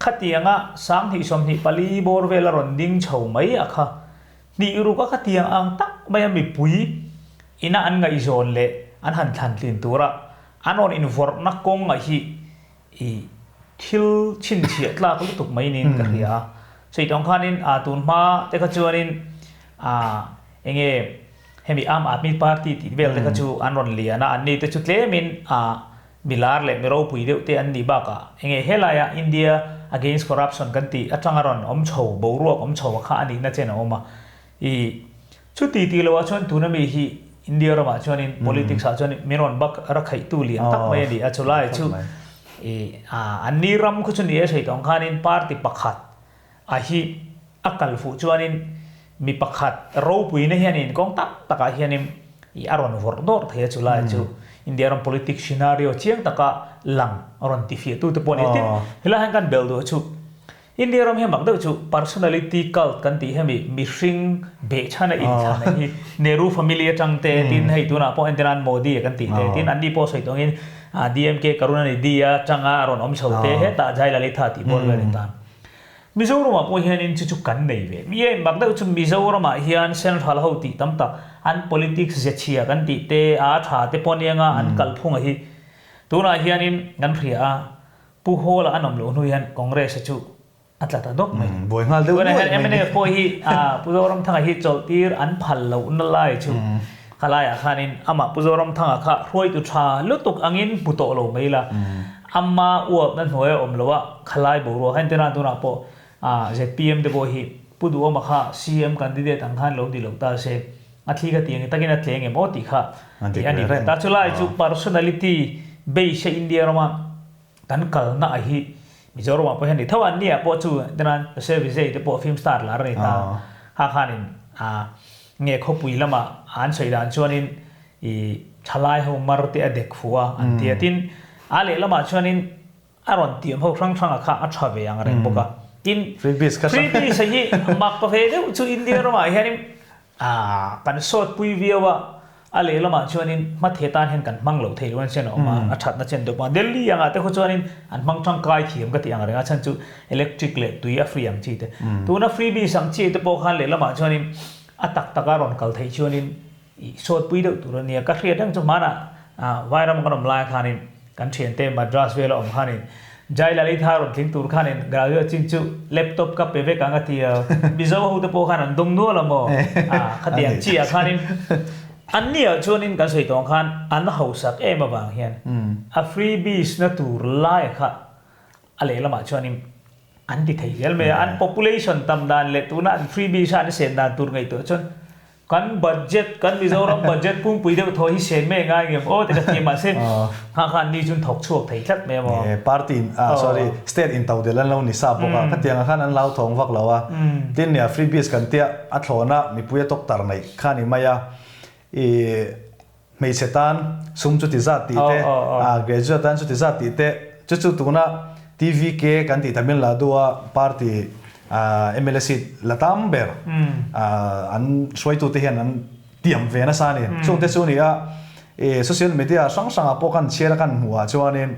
khatianga 2024 bawr vel a rawn ding chho mai a kha. Hnih ruk a khatiang ang tak mai a mipui ina an ngaihzawn leh an han thlan tlin tura an rawn invawrhna kawng ah hi i thil chhinchhiah tlak lutuk mai niin ka hria a. Sawi tawng khanin a tun hma te kha chuanin a enge hemi Aam Aadmi Party tih vel te kha chu an rawn lian a, anni te chu tlemin a Milar leh mi ropui deuh te an nih bakah enge helaia India against corruption kan tih atanga rawn awm chho, boruak awm chho a kha a nihna chen a awm a. I chuti tih loah chuan tuna mi hi India ramah chuanin politics ah chuan min rawn bak rakhaihtu lian tak mai a ni a, chulai chu i an ni ram khu chu ni e sawi tawh ang khanin party pakhat a hi a kal fuh chuanin mi pakhat ropuina hianin kawng tak takah hianin ih a rawn vawrh dawrh thei a chulai chu India ram politics scenario chiang taka lang a rawn ti fiah tute pawh a ni. Tin, helai hian kan bel duh chu India ram hian mak deuh chu personality cult kan tih hemi mihring behchhana inthlan ang hi Nehru family atang te tin hei tunah pawh entirnan Modi a kan tih te tin anni pawh sawi tawngin DMK Karunanidhi atanga a rawn awm chho te hetah Jayalalithaa tih bawr vel a ni ta. Mizoramah pawh hianin chu chu kan nei ve. Mi e, mak deuh chu Mizoramah hian Central ho tih tam tak, an politics ze chhia kan tih te, a tha te pawh anianga an kalphunga hi. Tunah hianin kan hria a, Pu Hawla an awm loh hnu hian Congress-a chu a tla ta dawk mai. Buai nghal deuh nuaih mai. Tunah hian mnf pawh hi Pu Zoramthanga hi chawlhtir an phal lohna lai chu khalaiah khanin amah Pu Zoramthanga kha hruaitu tha lutuk angin hmu tawh lo mai la. Amma uapna hnuai a awm lo a, khalai boruak hian tena tunah pawh zpm te pawh hi Pu Duhawma kha CM candidate ang khan lo ni lo ta se, a thli kha tiang takin a tleng em aw tih kha tih a ni ve ta. Chulai chu personality base a India rama kan kalna a hi Mizoramah pawh hian ni tho a, anniah pawh chu tena Jose Vijay te pawh film star lar a ni ta. Kha khanin nge khawpui lama an sawi dan chuanin I thalai ho mar te a dek fuh a an ti a. Tin, a lehlamah chuanin a rawn tiam ho hrang hranga kha a tha ve ang reng bawk a. Tin, Freebies kha freebies a hi mak ta ve deuh chu India ramah hianin kan sawt pui viau a, a lehlamah chuanin hmathe tan hian kan hmang loh thei lo an chen a awm a, a thatna chen deuh pawh a. Delhi angah te khaw chuanin an hmang tangkai thiam ka tih ang reng a, chhan chu electric leh tui a free ang chi te. Tuna freebies ang chi te pawh khan lehlamah chuanin a tak taka rawn kal theih chuanin I sawtpui deuh tur a nia. Ka hriat reng chu hmanah Vairam kan awm lai khanin kan thiante Madras vela awm khanin Jayalalitha rawn tling tur khanin graduate chin chu laptop ka pe vek ang a ti a. Mizo ho te pawh khan an dawng nual a maw? Khatiang chiah khanin an nia chuanin kan sawi tawh ang khan an hausak em avang hian a freebies na tur lai kha a lehlamah chuanin. An ti thei zel mai a, an population tam dan leh tuna an freebies a an sen dan tur ngaihtuah chuan kan budget, kan Mizoram budget pumpui deuh thaw hi sen mai ngai ngem aw ti ka ti mahse kha khan ni chuan thawk chhuak thei tlat mai a maw. Party in, ah sorry, state in to del an lo ni sa bawk a, khatiang ah khan an lau thawng vak lo a, tin nia freebies kan tia a thlawn a mipui a tawk tar neih kha ni mai a, i Hmeichhe tan sum chuti zat tih te, graduate tan chuti zat tih te, chu chu tuna TVK kan tih Tamil Nadu-a party mla seat la tam ber an hruaitute hian an tiam ve nasa a ni. Chungte chu ni a, social media hrang hrangah pawh kan chhiar a kan hmuh ah chuanin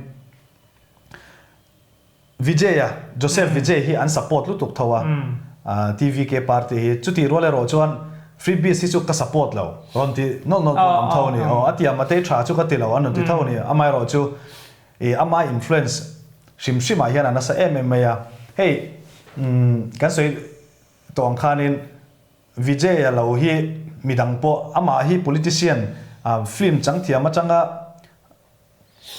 Vijay-a, Joseph Vijay hi an support lutuk tho a, TVK party hi. Chutih rual erawh chuan Freebies hi chu ka support lo, rawn ti nawlh nawlh pawh an awm tho a ni. Aw, a tiam matei tha chu ka ti lo, an rawn ti tho a ni. Amaherawh chu ih ama influence hrim hrimah hian a nasa em em mai a. Hei, kan sawi tawh ang khanin Vijay-a lo hi midang pawh amah hi politician, film changthiam atanga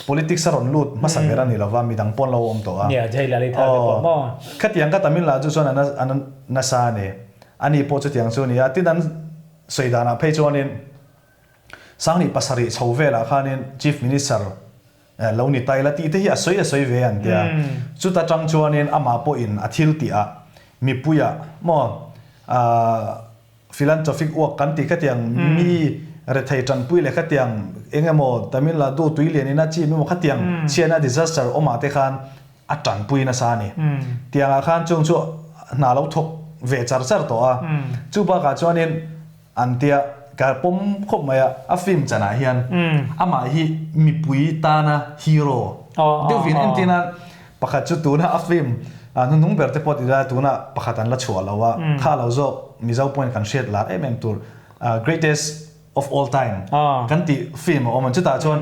Politics a rawn lut hmasa ber a ni lova, midang pawh an lo awm tawh a. Nia, Jailalita te pawh maw? Khatiang ka Tamil Nadu chuan a nasa a ni. Ani pawh chutiang chu a ni a. Tin an sawi danah phei chuanin Sanghnih pasarih chho velah khanin Chief Minister lo ni ta ila tih te hi a sawi a sawi ve an tia. Chuta tang chuanin amah pawhin a thil tihah mipuiah maw Philanthropic work kan tih khatiang mi rethei tanpui leh khatiang eng emaw Tamil Nadu tui lian in a chim emaw khatiang chhiatna disaster awmah te khan a tanpui nasa a ni. Tiangah khan chung chu hna lo thawk ve char char tawh a. Chu bakah chuanin an tia ka pawm khawp mai a, a film chanah hian amah hi mipui tana hero deuhvin entirna Pakhat chu tuna a film hnuhnung ber te pawh ti lai tuna pakhat an la chhuah lo a, kha lo zawk Mizo pawhin kan hriat lar em em tur Greatest of all time kan tih film a awm a, chutah chuan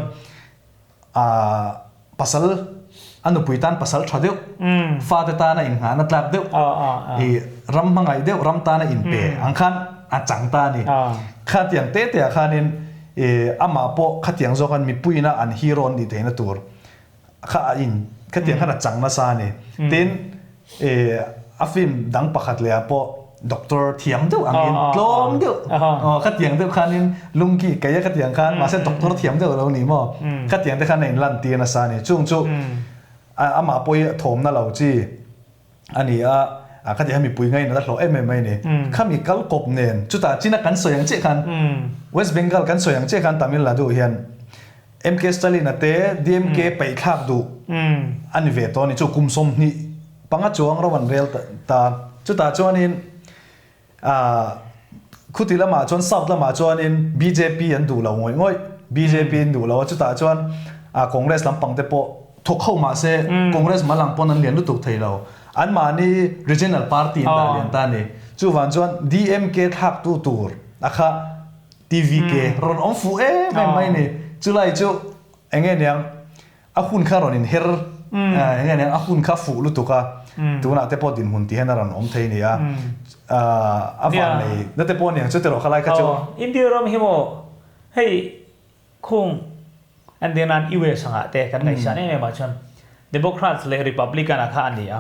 pasal a nupui tan pasal tha deuh, fate tana inngahna tlak deuh, ih ram hmangaih deuh, ram tana inpe ang khan a chang ta a ni. Khatiang te te ah khanin amah pawh khatiang zawk khan mipuiina an hero an nih theihna tur Kha a in khatiang khan a chang nasa a ni. Tin a film dang pakhat leh ah pawh doctor thiam deuh angin tlawm deuh aw khatiang deuh khanin lungki kei a khatiang khan mahse doctor thiam deuh a lo ni maw khatiang te khan a in lan tir nasa a ni. Chung chu amah pawh hi a thawmna lo chi a ni a, khatiang khan mipui ngain a la hlawh em em mai a ni. Khami kal kawp nen chutah china kan sawi ang chiah khan West Bengal kan sawi ang chiah khan Tamil Nadu hian MK Stalin a te DMK paih thlak duh a ni ve tawh a ni chu kum 25 chuang ro an rel ta chutah chuanin khuti lamah chuan south lamah chuanin BJP an duh lo ngawih ngawih BJP an duh lo a chutah chuan Congress lampang te pawh thawk ho mahse Congress mal ang pawn an lian lutuk thei lo anmahni regional party an dah lian ta a ni chuvang chuan DMK thlak tu tur a kha TVK rawn awm fuh em em mai ni. Chulai chu eng nge niang a hun kha rawn inher eng nge niang a hun kha fuh lutuk a tunah te pawh dinhmun tih hian a rawn awm thei a ni a a van nei na te pawh niang chu tiraw khalai kha chu. India ram hi maw hei khung an ding nan US angah te kan ngaihsan em em ah chuan Democrats leh Republican ah kha a ni a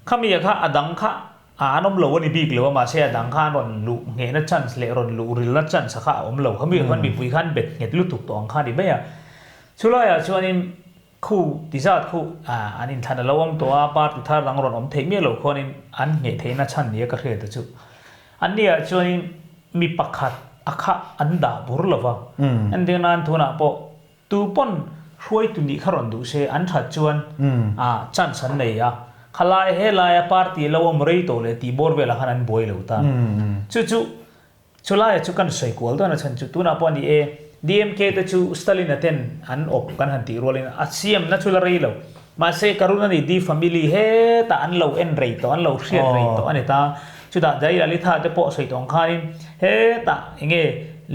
khami ah kha a dang kha A an awm lo a ni bik lo a, mahse a dang kha an rawn luh nghehna chance leh rawn luh rilna chance kha a awm lo. Khami ah khan mipui khan bet nghet lutuk tawh ang kha a ni mai a. Chulaiah chuanin khu ti zat khu an inthlan a lo awm tawh a, party thar dang rawn awm theih miah lo khuanin an ngheh theihna chhan nia ka hriat a chu. Anniah chuanin mi pakhat a kha an dah bur lo va, entir nan tunah pawh Tu pawn hruaitu nih kha rawn duh se, an that chuan chance an nei a. Khalai helaia party lo awm rei tawh leh tih bawr velah khan an buai lo ta. Chu chu chulaia chu kan sawi kual dawn a chhan chu tunah pawh a ni e, DMK te chu Stalin-a ten an awp kan han tih rualin a siamna chu la rei lo. Mahse Karunanidhi family hetah an lo en rei tawh, an lo hriat rei tawh a ni ta. Chutah Jayalalitha te pawh sawi tawh ang khanin hetah enge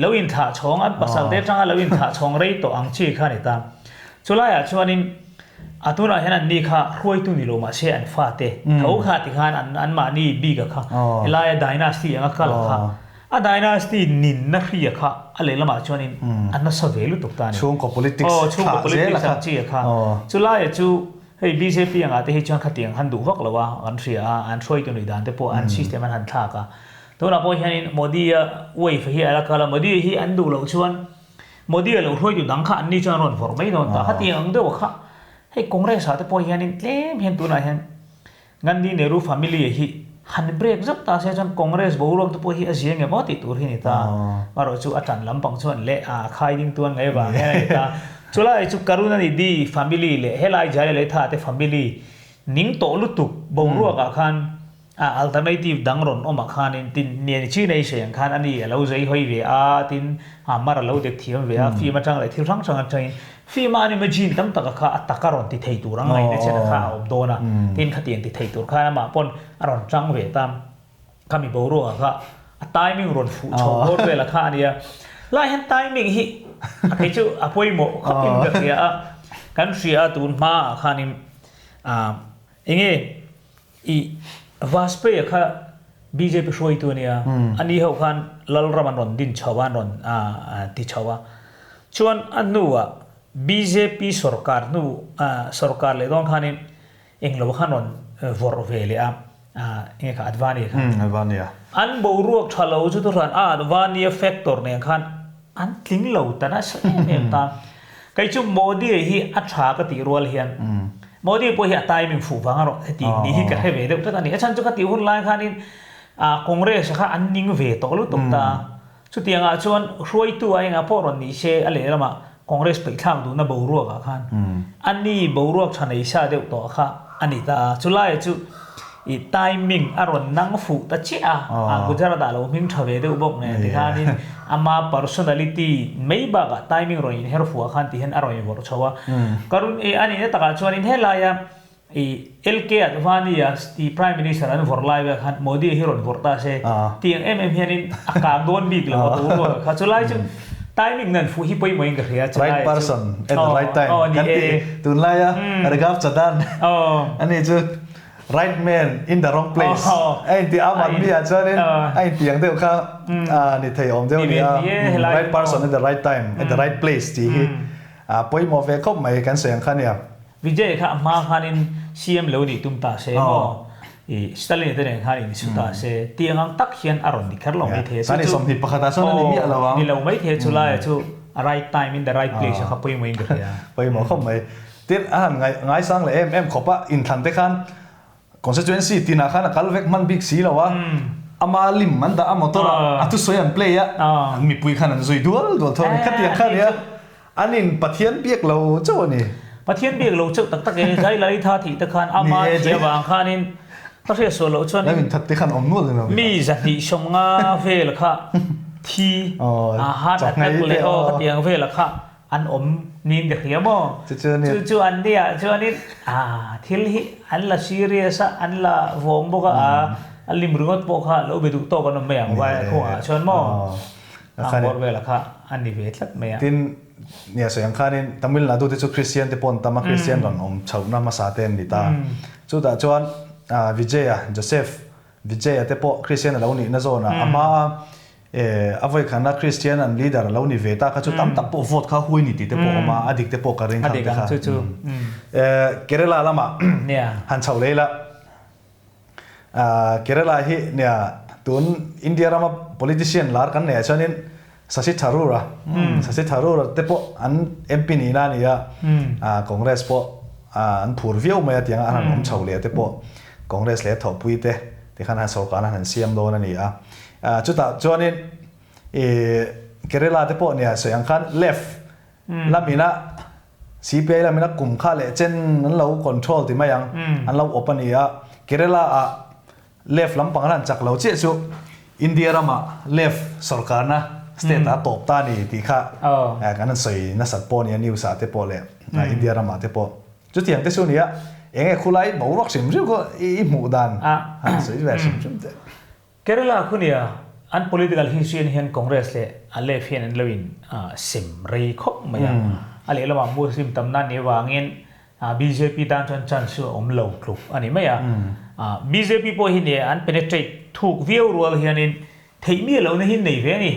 lo inthlah chhawng an pasal te atanga lo inthlah chhawng rei tawh ang chi kha a ni ta. Chulaiah chuanin a tunah hian anni kha hruaitu ni lo mahse an fate tho kha tikhan an anmahni bik a kha helaia dynasty anga kal kha a dynasty ninna hria kha a lehlamah chuanin a nasa ve lutuk ta a ni. Chhungkaw politics thlah zel a kha. Chhungkaw politics ang chi a kha. Chulaiah chu. Hei bjp anga te hi chuan khatiang han duh vak lo a kan hria a, an hruaitu nuih dan te pawh an system an han thlak a. Tunah pawh hianin Modi-a wave hi a la kal a, Modi hi an duh loh chuan Modi-a lo hruaitu dang kha anni chuan a rawn vawrh mai dawn ta. Khatiang ang deuh kha hei Congress ah te pawh hianin tlem hian tunah hian Gandhi Nehru family hi han break zauh ta se chuan Congress boruak te pawh hi a zia nge maw tih tur hi a ni ta. Erawh chu a tan lampang chuan leh a khai ding tuan ngai vang hian a ni ta. Chulai chu Karunanidhi family leh helai Jayalalithaa te family ning tawh lutuk boruak ah khan a alternative dang rawn awm ah khanin tin nian chi nei hre ang khan ani a lo zei hawi ve a tin a mar a lo dek thiam ve a film atang leh thil hrang hrang atangin Film a an imagine tam taka kha a taka rawn ti thei tur ang ngaihna chen kha a awm dawn a, tin khatiang ti thei tur khan amah pawn a rawn tang ve ta, khami boruak kha a timing rawn fuh chho bawr vel a kha a nia. Lai hian timing hi a kei chu a pawimawh khawp in ka hria a, kan hria a tun hma ah khanin enge I Vajpayee kha bjp hruaitu a nia, ani ho khan Lalram an rawn din chho a, an rawn ti chho a. Chuan a hnuah bjp sorkar hnu sorkar leh dawn khanin englo khan rawn vawrh ve leh a, enge kha Advani kha. Advani a. An boruak tha lo chu thuhran a Advani-a factor nen khan an tling lo ta nasa em em ta. Kei chu Modi hi a tha ka tih rual hian Modi pawh hi a timing fuh vang a rawh heti ni hi ka hre ve deuh tlat a ni. A chhan chu ka tih hun lai khanin Congress kha an ning ve tawh lutuk ta. Chutiangah chuan hruaitu a engah pawh rawn ni se a lehlamah Congress peihthlak duhna boruakah khan a ni boruak tha nei sa deuh tawh kha a ni ta a. Chulaiah chu i timing a rawn nang fuh ta chiah a, a Gujarat ah lo hming tha ve deuh bawk nen tikhanin ama personality mai bakah timing rawn inher fuh ah khan ti hian a rawn invawrh chho a. Ka run i a nihna takah chuanin helaia i LK Advani a i Prime Minister an vawrh lai vel khan Modi hi rawn vawrh ta se tih ang em em hianin a kang dawn bik lo a boruak kha. Chulai chu timing nan fuh hi pawimawhin ka hria chulai Right person at the right time kan ti tunlaia Raghav Chadhan ani chu Right man in the wrong place a inti a man mi ah chuanin a inti ang deuh kha a ni thei awm deuh a ni a, right person at the right time at the right place tih hi a pawimawh ve khawp mai kan sawi ang kha a nia. Vijay kha a hma khanin CM lo nih tum ta se maw i Stalin te nen khan insu ta se tiang ang tak hian a rawn ni kher lo mai thei a, chu chu 21 ah chuan a ni miah lo ang. Ni lo mai thei a chulaiah chu a right time in the right place a kha pawimawh in ka hria. Pawimawh khawp mai. Tin, a han ngaisang leh em em khawp a, inthlan te khan constituency tinah khan a kal vek hman bik si lo a, ama lim an dah a motor ah a thusawi an play a, an mipui khan an zui dual dual tho a ni. Khatiang kha nia an in Pathian biak lo chauh a ni. Pathian biak lo chauh tak tak e, Zai Lalitha tih te khan ama thih avang khanin ka hriat sual loh chuan mi 250 vel kha thi a heart attack leh aw khatiang vela kha An awm niin ka hria maw? Chu chu ani. Chu chu an nia chuanin ah thil hi an la serious a, an la vawng bawk a, a lim ringawt pawh kha lo be duh tawk an awm mai ang vai khuangah chuan maw? Ang bawr vela kha a ni ve tlat mai a. Tin, nia sawi ang khanin Tamil Nadu te chu Christian te pawh an tam a, Christian rawn awm chhohna hmasa te an ni ta. Chutah chuan Vijaya, Joseph Vijaya te pawh Christian a lo nihna zawnah a hma a a vawikhana Christian an leader a lo ni ve ta kha chu tam tak pawh vote kha hui ni tih te pawh a awm a, a dik te pawh ka ring khang te kha. Kerala lamah han chho leh ila, Kerala hi nia tun India rama politician lar kan neih ah chuanin Shashi Tharoor a, Shashi Tharoor te pawh an MP nihna a ni a, Congress pawh an phur viau mai a tianga an han awm chho leh te pawh Congress leh thawhpui te tikhan han sorkarna han siam dawn a ni a. Chutah chuanin Kerala te pawh nia sawi ang khan left lamina CPI lamina kum kha leh chen an lo control ti mai ang, an lo awp a ni a. Kerala ah left lampang an han chak lo chiah chu India ramah left sorkarna state ah a tawp ta a ni tih kha kan han sawi nasat pawh a ni a news ah te pawh leh India ramah te pawh. Chutiang te chu nia, eng nge khulai boruak hrim hrim khaw i hmuh dan han sawi ve hrim hrim teh. Kerala khu nia, an political history an hian Congress leh a left hian an lo in sem rei khawp mai a. A lehlamah Muslim tamna ni avangin bjp tan chuan chance chu a awm lo tluk a ni mai a. Bjp pawh hi nia an penetrate thuk viau rual hianin theih miah lohna hi nei ve a ni.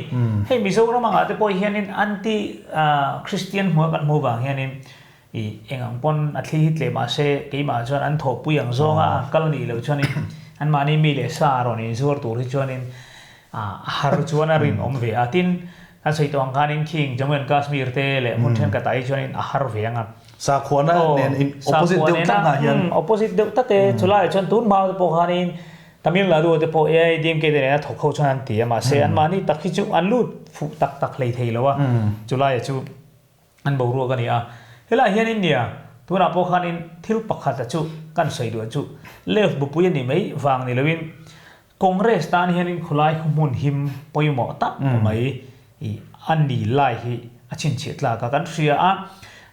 Hei Mizoram angah te pawh hianin anti Christian hmuh a kan hmuh vang hianin. I eng ang pawn a thli hi tleh mah se keimah chuan an thawhpui ang zawnga a kal nih loh chuanin anmahni mi leh sa rawn inzuar tur hi chuanin a har chuan a rinawm ve a. Tin, kan sawi tawh ang khanin khing Jammu and Kashmir te leh hmun thenkhatah hi chuanin a har ve ang a. Sakhuana nen in opposite deuh tlat ngah hian. Opposite deuh tlat e. Chulaiah chuan tun hma te pawh khanin Tamil Nadu te pawh AIADMK te nena thawk ho chuan an ti a, mahse anmahni tak hi chu an lut fuh tak tak hlei thei lo a, chulaiah chu an boruak a ni a. Helaiah hianin nia, tunah pawh khanin thil pakhat a chu kan sawi duh chu left bupui a ni mai vang ni loin Congress tan hianin khulai khu hmun him pawimawh tak mai i a ni lai hi a chhinchhiah tlak a. Kan hria a,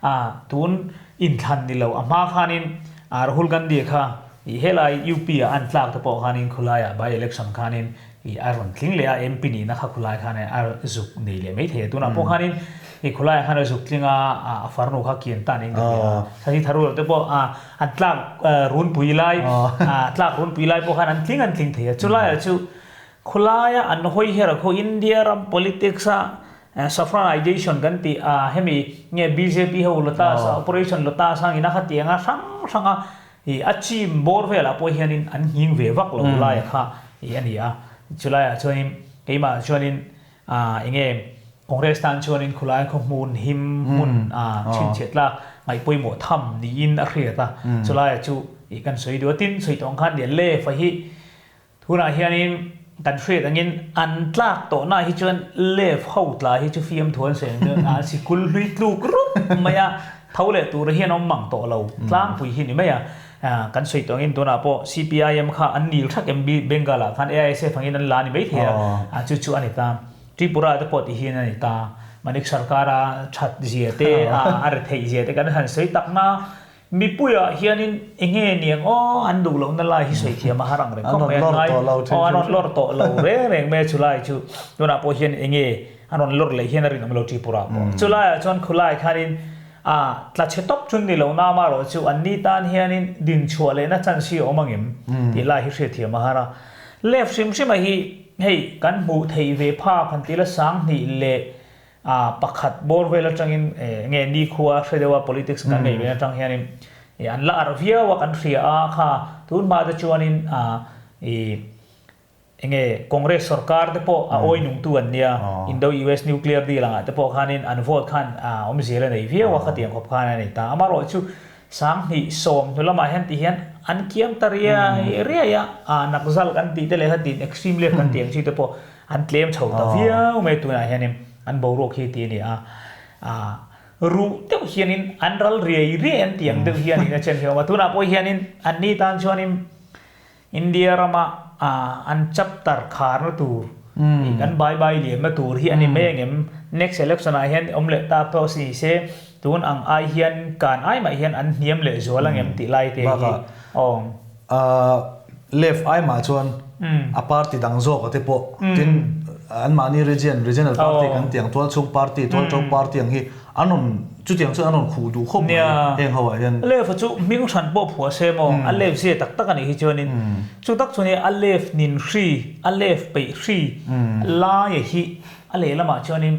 a tun inthlan ni lo a hma khanin Rahul Gandhi kha i helai UP ah an tlak te pawh khanin khulaiah by election khanin i a rawn tling leh a, MP nihna kha khulai khan a zuk nei leh mai thei a. Tunah pawh khanin i khulaiah khan a zuk tling a, a farnu kha kian tan in ka hria a. Shashi Tharoor te pawh a an tlak runpui lai tlak runpui lai pawh khan an tling an tling thei a. Chulaiah chu Khawlaia an hawi her a khaw India ram politics a saffronization kan tih a hemi nge bjp ho lotus operation lotus ang ina kha tiang a hrang hrang a ih a chim bawr velah pawh hianin an nghing ve vak lo laia kha ih a ni a chulaiah chuanin keimah chuanin ah enge Congress tan chuanin khawlai khaw hmun him hmun ah chhinchhiat tlak ngaih pawimawh tham niin a hriat a chulaiah chu ih kan sawi duh a tin sawi tawh ang khan nia left a hi Tunah hianin kan hriat angin an tlak tawhnaah hi chuan left ho tla hi chu fiamthu an sawi ang chuan a sikul hlui tluk rup mai a, tho leh tur hian awm mang tawh lo tlangpui hi ni mai a. Kan sawi tawh angin tunah pawh CPIM kha an nil thak em Bengal ah khan AISF angin an la ni mai thei a, chu chu a ni ta. Tripura te pawh ti hian a ni ta. Manik Sarkar a that zia te, a retheih zia te kan han sawi tak na. Mipuiah hianin enge niang aw an duh lohna lai hi sawi thiam a har ang reng khawp mai an ngai aw an rawn lawr tawh lo reng reng mai a chulai chu tunah pawh hian enge an rawn lawr leh hian a rinawm lo Tripura pawh chulaiah chuan khulai khanin a tla chhe tawp chun ni lo na amaherawh chu an ni tan hianin din chhuah lehna chance hi a awm angem tih lai hi hriat thiam a har a left hrim hrim a hi hei kan hmuh theih ve phak han tila 2000 leh A pakhat bawr vel atangin nge nikhua hre deuha politics kan nei ve atang hianin an la arh viau a kan hria a kha tun hma te chuanin i enge Congress sorkar te pawh a awi nungtu an nia Indo US nuclear deal angah te pawh khanin an vote khan awmzia la nei viau a khatiang khawp khan a nei ta amarawh chu 2010 hnu lamah hian ti hian an kiam ta riai riai a nakzal kan tih te leh kha tin extreme left kan tih ang chi te pawh An tlem chho ta viau mai tunah hianin an boruak hi ti a ni a, ruh deuh hianin an ral riai riai an tih ang deuh hianin a chen hi a awm a, tunah pawh hianin an ni tan chuanin India rama an chapter kharna tur kan bai bai liamna tur hi a ni mai angem, next election ah hian awm leh tak pawh si se tun ang ai hian kan ai mah hian an hniam leh zual angem tih lai te hi awm. Left ai mah chuan a party dang zawk a te pawh tin anmahni region, regional party kan tih ang tualchhung party, tualṭo party ang hi an rawn chutiang chuan an rawn khuh duh khawp mai heng ho ah hian. Left a chu hming hran pawh phuah se maw a left zia tak tak a nih hi chuanin chu tak chuan a left nin hri, a left peih hri laia hi a lehlamah chuanin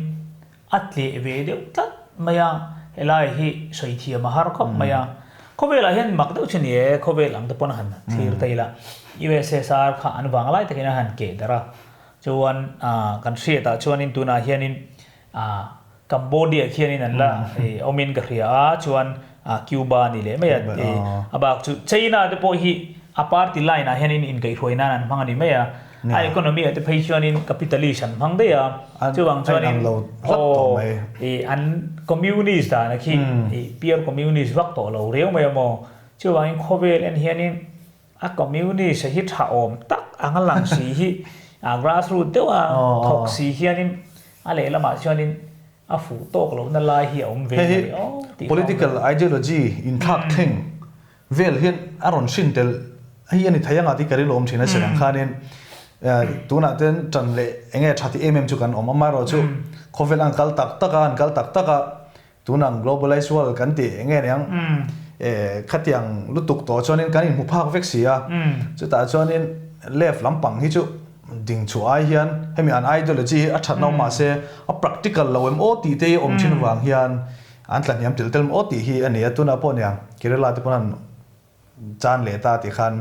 A tleh ve deuh tlat mai a, helai hi sawi thiam a har khawp mai a. Khawvelah hian mak deuh chu ni e, khawvel ang te pawn a han thlir ta ila. USSR kha an vang lai takin a han keh darh a. Chuan kan hriatah chuanin tunah hianin Cambodia khianin an la awmin ka hria a, chuan Cuba a ni leh mai a. A bak chu China te pawh hi a party line ah hianin inkaihhruai nan an hmang a ni mai a. A economy ah te phei chuanin capitalist an hmang daih a, chuvang chuanin aw ih an communist dan a khi ih pure communist vak tawh lo riau mai a maw, chuvangin khawvel en hianin a communist a hi tha awm tak ang a lang si hi a grass root deuh a thawk si hianin a lehlamah chuanin a fuh tawk lohna lai hi a awm ve mai aw tih kha a awm ve. Political ideology inthlak thleng Vel hian a rawn hrin tel hi a ni thei anga tih ka rilawm thin a chhan ang khanin tunah ten tan leh eng nge tha ti em em chu kan awm amaherawhchu khawvel an kal tak tak a an kal tak tak a tunang globalized world kan tih eng nge niang khatiang lutuk tawh chuanin kan inhmu phak vek si a chutah chuanin left lampang hi chu ding chhuah ai hian hemi an ideology hi a that no mahse a practical lo em aw tih te hi a awm thin avang hian. an tlahniam telh telh maw tih hi a ni a, tunah pawh nia Kerala te pawn an chan leh ta tih khan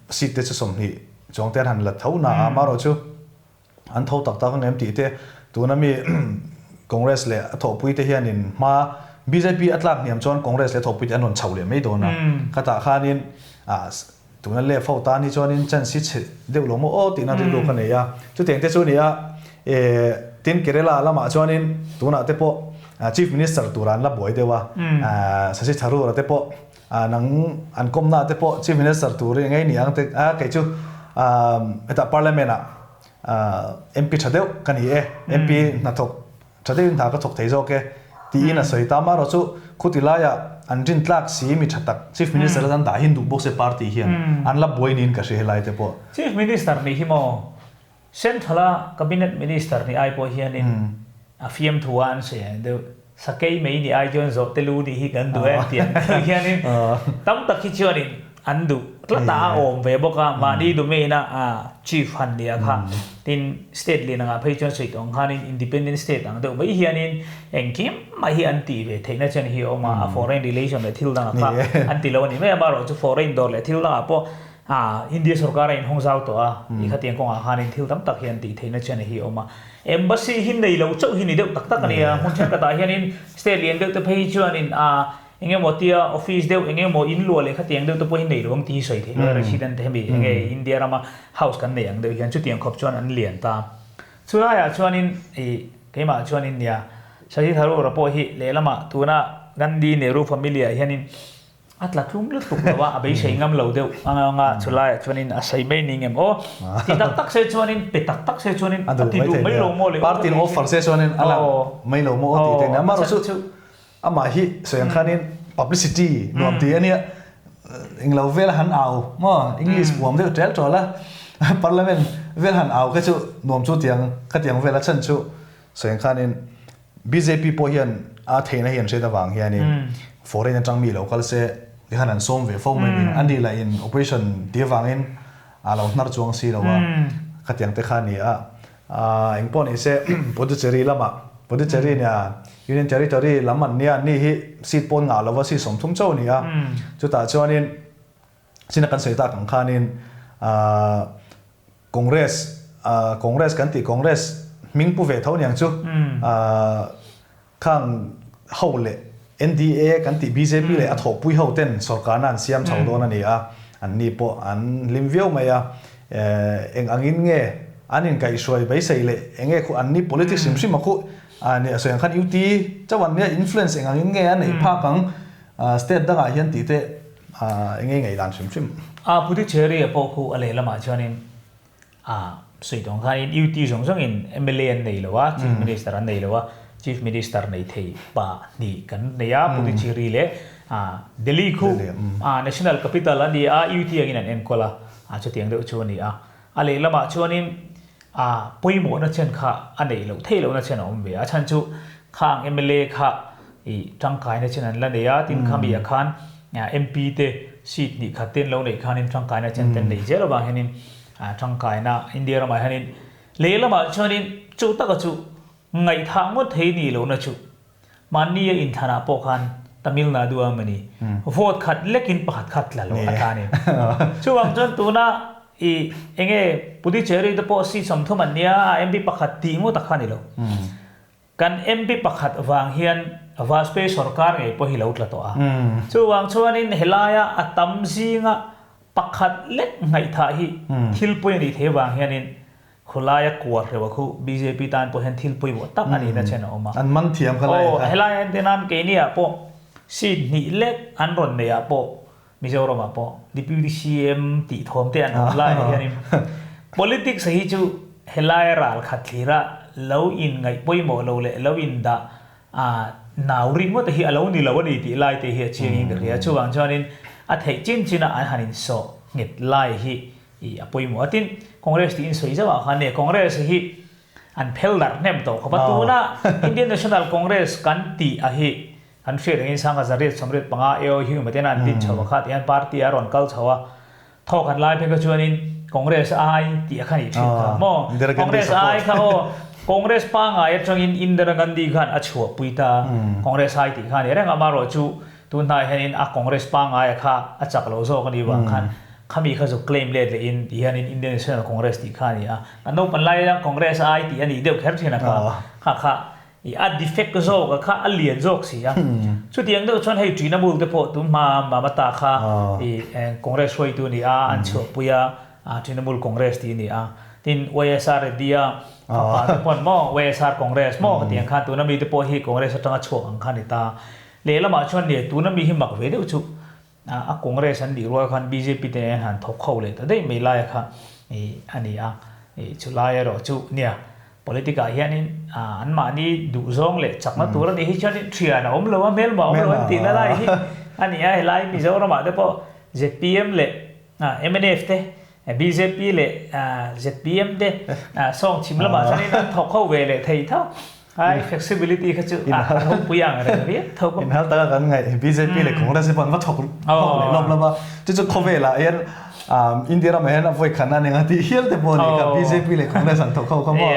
seat te chu 20 chuang te an han la tho na a, amaherawhchu an tho tak tak ang em tih te tuna mi Congress leh a thawhpui te hianin hma bjp a tlak hniam chuan Congress leh a thawhpui te an rawn chho leh mai dawn a, khatah khanin tuna left ho tan hi chuanin chance hi chhe deuh lo maw aw tihna rilru ka nei a, chutiang te chu a ni a, tin Kerala lamah chuanin tunah te pawh Chief Minister tura an la buai deuh a, Shashi Tharoor-a te pawh nang an kawmna te pawh Chief Minister tur i ngei ni ang te a kei chu hetah Parliament ah MP tha deuh ka ni e, MP hnathawk tha deuhin hna ka thawk thei zawk e tiin a sawi ta. Amaherawhchu khuti laiah an rin tlak si mi tha tak Chief Minister atan dah hin duh bawk se party hian an la buai niin ka hria helai te pawh. Chief Minister nih hi maw Central a Cabinet Minister nih ai pawh hianin a fiamthu a an sawi ang deuh sakei mai nih ai chuan zawhte lu nih hi kan duh e tih ang deuh hianin tam tak hi chuanin an duh tlat a, a awm ve bawk a, mahni domain a chief han nia kha tin state lian angah phei chuan sawi tawh ang khanin independent state ang deuh mai hianin engkim mai hi an tih ve theihna chuan hi a awm a, a foreign relation leh thil dangah kha an ti lo a ni mai a, amaherawhchu chu foreign dawr leh thil dangah pawh India sorkar a inhawng zau tawh a, i khatiang kawngah khanin thil tam tak hi an tih theihna chuan hi a awm a, embassy hi nei lo chauh hi ni deuh tak tak a nia, hmun thenkhatah hianin state lian deuh te phei hi chuanin Eng emaw tia office deuh eng emaw in luah leh khatiang deuh te pawh hi nei lo ang tih hi sawi theih lo a, resident te hemi eng nge India rama house kan nei ang deuh hian chutiang khawp chuan an lian ta. Chulaiah chuanin ih keimah chuanin nia Shashi Tharoor a pawh hi lehlamah tuna Gandhi Nehru family ah hianin a tla tlum lutuk lo a, a beisei ngam lo deuh ang anga chulaiah chuanin a sawi mai ni ngem aw ti tak tak se chuanin pe tak tak se chuanin a ti duh mai lo maw le aw. Party in offer se chuanin a la mai lo maw aw tih te nia amaherawhchu Amah hi sawi ang khanin publicity nuam ti a nia, englo vel han au maw, English puam deuh tel ṭawl a, Parliament vel han au kha chu nuam chu tiang khatiang vel a chhan chu sawi ang khanin bjp pawh hian a theihna hi an hriat avang hianin foreign aṭang mi lo kal se tikhan an sawm ve fo mai ni, an nih lah in operation ti avangin a lo hnar chuang si lo a, khatiang te kha a ni a. Eng pawh ni se Puducherry lamah Puducherry nia Union Territory lam an nia an ni hi seat pawn ngah lova seat 30 chauh a ni a. Chutah chuanin china kan sawi tak ang khanin Congress Congress kan tih Congress hming pu ve tho niang chu khang ho leh NDA kan tih bjp leh a thawhpui ho ten sorkarna an siam chho dawn a ni a, an ni pawh an hlim viau mai a, eng angin nge an inkaihhruai beisei leh eng nge khu an ni politics hrim hrim a khu a ni a sawi ang khan UT chauh an nia influence eng angin nge a neih phak ang state dangah hian tih te eng nge ngaihdan hrim hrim. A Puducherry-a pawh khu a lehlamah chuanin A sawi tawng khanin UT zawng zawngin mla an nei lo a, Chief Minister an nei lo a, Chief Minister nei thei pa hnih kan nei a, Puducherry leh Delhi khu National Capital a ni a, UT angin an enkawl a, chutiang deuh chu a ni a. A lehlamah chuanin pawimawhna chen kha a neih loh theih lohna chen a awm ve a, a chhan chu khang mla kha i tangkaina chen an la nei a, tin khami ah khan MP te seat hnih khat te an lo neih khanin tangkaina chen te an nei zel avang hianin tangkaina India ramah hianin lehlamah chuanin chu taka chu ngaihthah ngawt thei ni lohna chu mahni a inthlanah pawh khan Tamil Nadu a mawni vote khat lekin pakhat khat tla lo a tla a ni. Chuvang chuan tuna i enge Puducherry te pawh seat 30 an nia a MP pakhat tih ngawt a kha ni lo. Kan MP pakhat vang hian Vajpayee sorkar ngei pawh hi lo tla tawh a. Chuvang chuanin helaia a tam zinga pakhat lek ngaihthah hi thil pawi a nih theih avang hianin khawlaia kuar hreuh a khu bjp tan pawh hian thil pawimawh tak a nihna chen a awm a. An man thiam kha lai kha. Aw, helaia entir nan keiniah pawh seat hnih lek an rawn neihah pawh Mizoramah pawh Deputy CM tih thawm te an awm lai hianin politics hi chu helai ral khat thlira lo in ngaih pawimawh lo leh lo in dah a nau ring ngawt hi a lo ni lo a ni tih lai te hi a chiang in ka hria. Chuvang chuanin a theih chin chin a an han in sawh nghet lai hi i a pawimawh a. Tin, Congress tih in sawi zauh ah khan nge Congress hi an phel darh hnem tawh khawp a. Tuna Indian National Congress kan tih a hi An hriat angin sangha 185 AO Hume ten an din chho a kha tihian party a rawn kal chho a, thawk an lai phei kha chuanin Congress ai tih a kha nih thin kha maw? Congress ai kha aw Congress pangai atangin Indira Gandhi khan a chhuahpui ta a, Congress ai tih kha a ni reng a, amaherawhchu tunhnai hianin a Congress pangaia kha a chak lo zawk a nih vang khan khami kha chu claim let lehin ti hianin Indian National Congress tih kha a ni a. Kan naupan lai hian Congress ai tih a nih deuh kher thin a kha, kha kha i a defect zawk a kha a lian zawk si a. Chutiang deuh chuan hei Trinamool te pawh tun hma Mamata kha i Congress hruaitu a ni a, an chhuahpui a, Trinamool Congress tih a ni a. Tin YSR Reddy a fapa te pawn maw YSR Congress maw khatiang khan tuna mite pawh hi Congress atanga chhuak ang kha a ni ta. Lehlamah chuan nia tuna mi hi mak ve deuh chu a Congress an nih rual khan bjp te nen han thawk ho leh ta daih mai laia kha a ni a. Chulai erawh chu nia politic ah hianin anmahni duhzawng leh chakna tur a nih hi chuanin thian a awm lo a, hmelma a awm lo an tihna lai hi a ni a. Helai Mizoramah te pawh zpm leh mnf te, bjp leh zpm te sawng chhim lamah chuanin an thawk ho ve leh thei tho. Ai flexibility kha chu a ropui ang reng viau tho bawk. Inhal taka kan ngaih bjp leh Congress hi pawh an va thawk thawk leh lawm lawm a. Chu chu khawvelah hian India ramah hian a vawi khat a ni ang a tih hial te pawh a ni kha bjp leh Congress an thawk ho kha maw.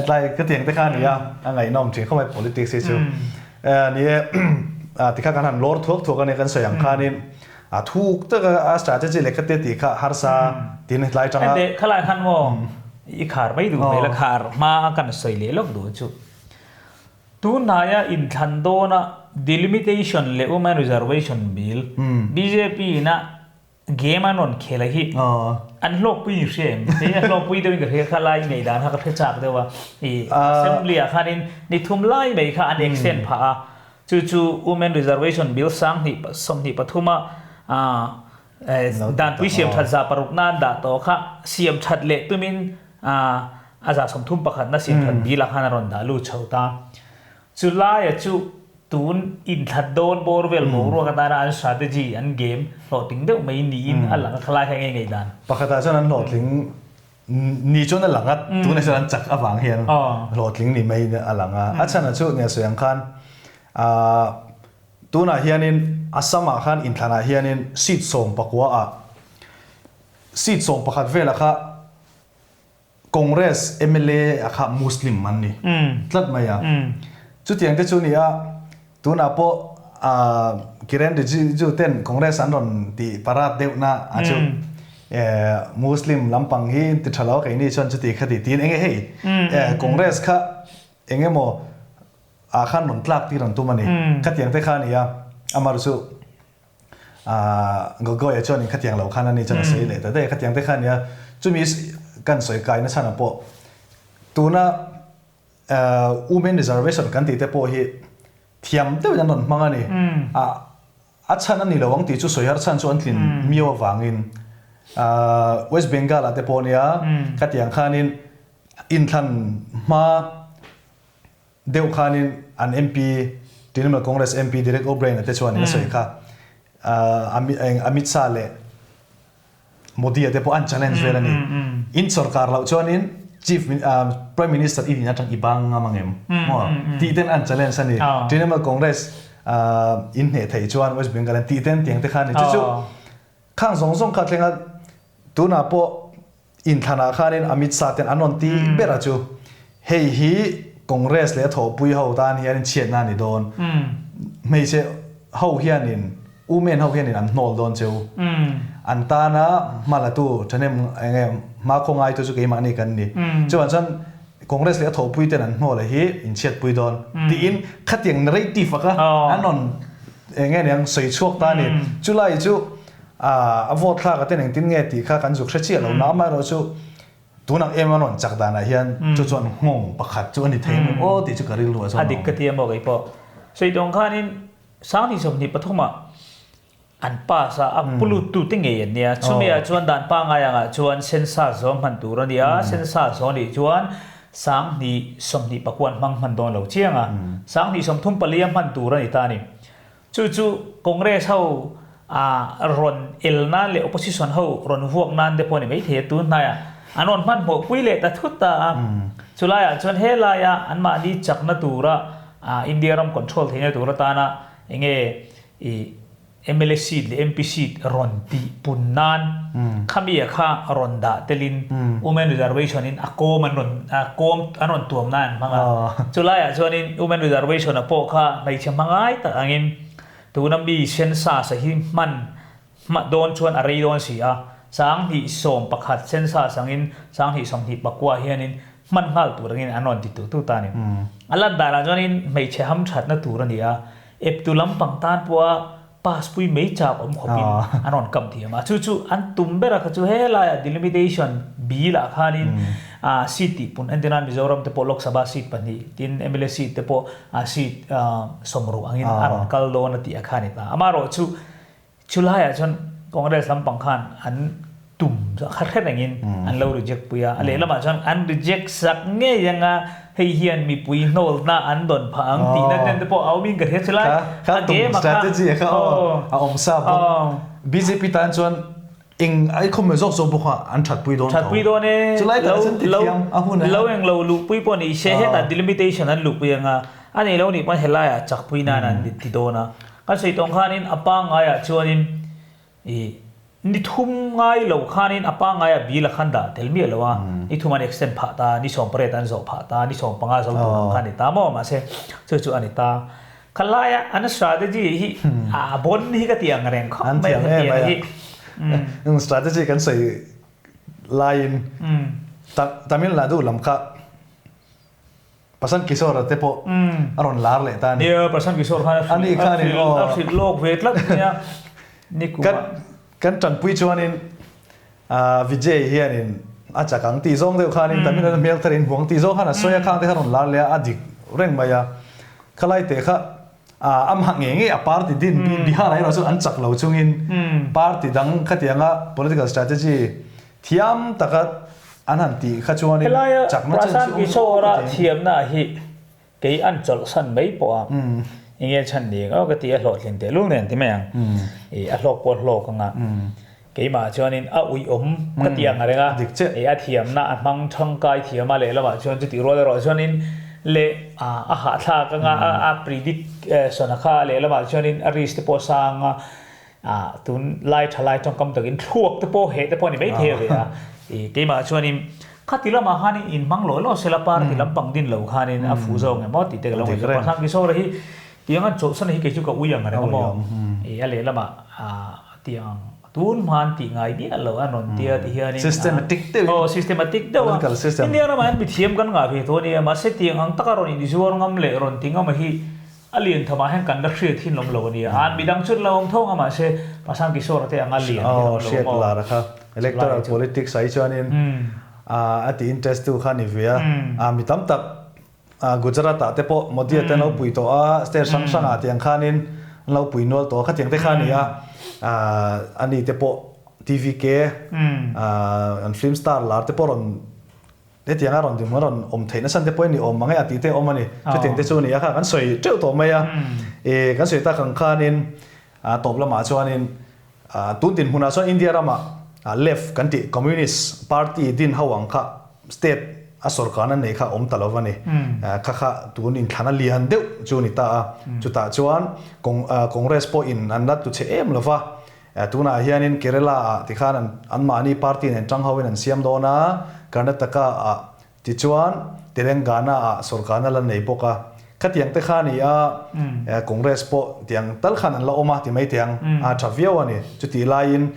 Tlai ka tiang te kha a ni a, a ngaihnawm thin khawp mai politics hi chu. Ni e tikha kan han lawr thuak thuak a nia kan sawi ang khanin a thuk taka a strategy leh kha te tih kha harsa tin tlai tanga. Hete khalai khan maw i khar mai duh hmel a khar hma a kan sawi leh lawk duh chu tunhnaia inthlan dawna delimitation leh women reservation bill bjp ina game an rawn khel a hi an hlawkpui ni hria em hei a hlawkpui deuhin ka hria kha lai ngei dan kha ka hre chak deuh a i assembly ah khanin ni thum lai mai kha an extend phah a Chu chu Women Reservation Bill 2023 a danpui siam that 600 nan dah tawh kha siam that leh tumin a 31 na siam that bill ah khan a rawn dah lut chho ta. Chu laia chu tun inthlat dawn bawr vel boruak atana an strategy, an game hlawhtling deuh mai niin a lang a, khalai kha enge ngei dan? Pakhatah chuan an hlawhtling Ni chuan a lang a, tunah chuan an chak avang hian hlawhtling ni maiin a lang a. A chhanah chu nia sawi ang khan tunah hianin Assam-ah khan inthlanah hianin seat 14 ah seat 11 velah kha Congress mla a kha Muslim an ni tlat mai a. Chutiang te chu ni a, tunah pawh Kiren Rijiju ten Congress an rawn tih parat deuhna a chu Muslim lampang hi ti tha lo keini chuan chuti kha ti tiin enge hei Congress kha eng emaw ah khan rawn tlak tir an tum a ni. Khatiang te kha a ni a, amar chu Gogoi-a chuanin khatiang lo khan a ni chuan a sawi leh ta daih a, khatiang te kha a ni a. Chumi kan sawi kaina chhanah pawh tuna Women reservation kan tih te pawh hi thiam deuhin an rawn hmang a ni. A chhan a ni lo ang tih chu sawi har chhan chu an tlin miau avangin West Bengal ah te pawh nia khatiang khanin inthlan hma deuh khanin an MP Trinamool Congress MP Derek O'Brien a te chuanin a sawi kha Amit Shah leh Modi-a te pawh an challenge vel a ni. In sorkar loh chuanin Chief Prime Minister i nih atang i bang ngam ang em? Maw? Tih ten an challenge a ni. Trinamool Congress in hneh theih chuan West Bengal an tih ten tiang te kha a ni. Chu chu khang zawng zawng kha thlenga tunah pawh inthlanah khanin Amit Shah ten an rawn ti ber a chu hei hi Congress leh a thawhpui ho tan hianin chhiatna a ni dawn. Hmeichhe ho hianin Women ho hianin an hnawl dawn cheu. An tana hmalatu thahnem enge hmakhaw ngaitu chu keimahni kan ni. Chuvang chuan Congress leh a thawhpui ten an hnawl hi inchhiatpui dawn tiin khatiang narrative a kha an rawn enge niang sawi chhuak ta a ni. Chulai chu a vote thlak a ten engtin nge tih kha kan zuk hre chiah lo na amaherawh chu tunang em an rawn chak danah hian chu chuan nghawng pakhat chu a ni thei em aw tih chu ka rilru a chuan a awm. A dik ka ti a maw keipawh. Sawi tawng khanin 2023 ah an pass a, a pulut tu te ngei an nia. Chumi ah chuan dan pangai angah chuan census zawng hman tur a ni a, census zawng nih chuan 2029 hmang hman dawn lo chiang a, 2034 a hman tur a ni ta a ni. Chu chu Congress ho a rawn el nan leh opposition ho rawn vuak nan te pawh a ni maithei a, tun hnaiah an rawn hmanhmawh pui leh ta thut ta a. Chulaiah chuan helaia anmahni chakna tura India ram control theihna tur atana enge i MLA seat leh MP seat rawn tih pun nan khami a kha rawn dah telin women reservation in a kawm an rawn a kawm an rawn tuam nan an hmang a. Chulaiah chuanin women reservation a pawh kha hmeichhe hmangai tak angin tuna mi census a hi hman hma dawn chuan a rei dawn si a, 2011 census angin 2024 hianin hman nghal tur angin an rawn ti tu tu ta a ni. A lan danah chuanin hmeichhe hamthatna tur a ni a, Eptu lampang tan pawha pass pui mai chak awm khawpin an rawn kam thiam a. Chu chu an tum ber a kha chu helaiah delimitation bill ah khanin seat tih pun entir nan Mizoram te pawh Lok Sabha seat pahnih tin mla seat te pawh seat sawmruk angin a rawn kal dawn a tih a kha a ni ta. Amaherawh chu Chulaiah chuan Congress lampang khan an tum kha hre rengin an lo reject pui a, a lehlamah chuan an reject sak ngei anga hei hian mipui hnawlna an dawn phah ang tihna ten te pawh a awmin ka hria chulai kha game a kha strategy kha a awm sa bawk. Bjp tan chuan eng ai khawm zawk zawk bawk a an that pui dawn tho. That pui dawn e. Chulai takah chuan ti thiam a hun a. Lo eng lo luh pui pawh ni se hetah delimitation an luh pui anga a nei lo nih pawn helaiah chak pui nan an ti dawn a. Kan sawi tawng khanin a pangaiah chuanin ih ni thum ngai lo khanin a pangaiah bill a khan dah tel miah lo a, ni thum an extend phah ta, ni 18 an zawh phah ta, ni 15 zo tur ang kha a ni ta maw mahse chu chu a ni ta. Kha laia an strategy hi a bon hi ka ti ang reng khawp mai a hetiang hi. Strategy kan sawi laiin Tamil Nadu lam kha Prashant Kishore te pawh a rawn lar leh ta a ni. Nia, Prashant Kishore khan a Ani khan in aw. A hrilh lawk ve tlat mai a, ni kum ah. Kan tanpui chuanin Vijay hianin a chak ang tih zawng deuh khanin Tamil Nadu hmel thar in huang tih zawng khan a sawi a, khang te kha rawn lar leh a, a dik reng mai a. Khalai te kha amah ngei ngei a party din Bihar ah erawh chuan an chak lo chungin party dang khatianga political strategy Thiam taka an han tih kha chuanin Helaia chakna chan Prashant chu awm Kishore-a ka ti. thiamna hi kei an chawlhsan mai pawh a, enge chhan ni ang aw ka ti a hlawhtlin tehlul nen ti mai ang. I a hlawk pawh a hlawk anga keimah chuanin a uiawm ka ti ang reng a, Dik chiah. I a thiamna a hmang thangkai thiam a lehlamah chuan chutih rual erawh chuanin leh a hahthlak anga a predict sona kha lehlamah chuanin a risk te pawh a sang a, Ah, tun lai tha lai tawngkam takin thluak te pawh heh te pawh a ni mai thei a ve a. I keimah chuanin khati lamah khanin in hmang lawh lawh sela party lampang din lo khanin a fu zawk emaw tih te ka lo ngaihtuah. Prashant Kishore hi tiang an chawlhsan hi kei chu ka ui ang reng a maw. I a lehlamah ah tiang tun hman tih ngai miah lo an rawn tia ti hianin Systematic deuhin. Aw systematic deuh a. India ramah hian mithiam kan ngah ve tawh a nia mahse tiang ang taka rawn inzuar ngam leh rawn ti ngam hi A lian thamah hian kan la hriat hi an awm lo a nia. A midang chu an lo awm tho ang a mahse Prashant Kishore te anga lian hi an awm lo maw? Hriat lar a kha. Electoral politics ah hi chuanin a ti interest tu kha a ni ve a. Mi tam tak Gujarat ah te pawh Modi a te an lo pui tawh a, state hrang hrang ah tiang khanin an lo pui nual tawh a, khatiang te kha a ni a. Ani te pawh TVK an film star lar te pawh rawn Hetiang a rawn dinhmun a rawn awm theih nasa te pawhin ni awm mang e a tih te a awm a ni. Chutiang te chu a ni a kha kan sawi teuh tawh mai a. I kan sawi tak ang khanin tawp lamah chuanin tun dinhmunah chuan India ramah left kan tih Communist party din ho ang kha state a sawrkarna nei kha a awm ta lo va ni. Kha kha tun inthlana lian deuh chu a ni ta a. Chutah chuan Congress pawhin an la tu chhe em lo va. Tunah hianin Kerala-ah tikhan an anmahni party nen tang hoin an siam dawn a, Karnataka-ah tichuan Telangana-ah sawrkarna la nei bawk a. Khatiang te kha a ni a, Congress pawh tiang tal khan an la awm a ti mai tiang a tha viau a ni. Chutih laiin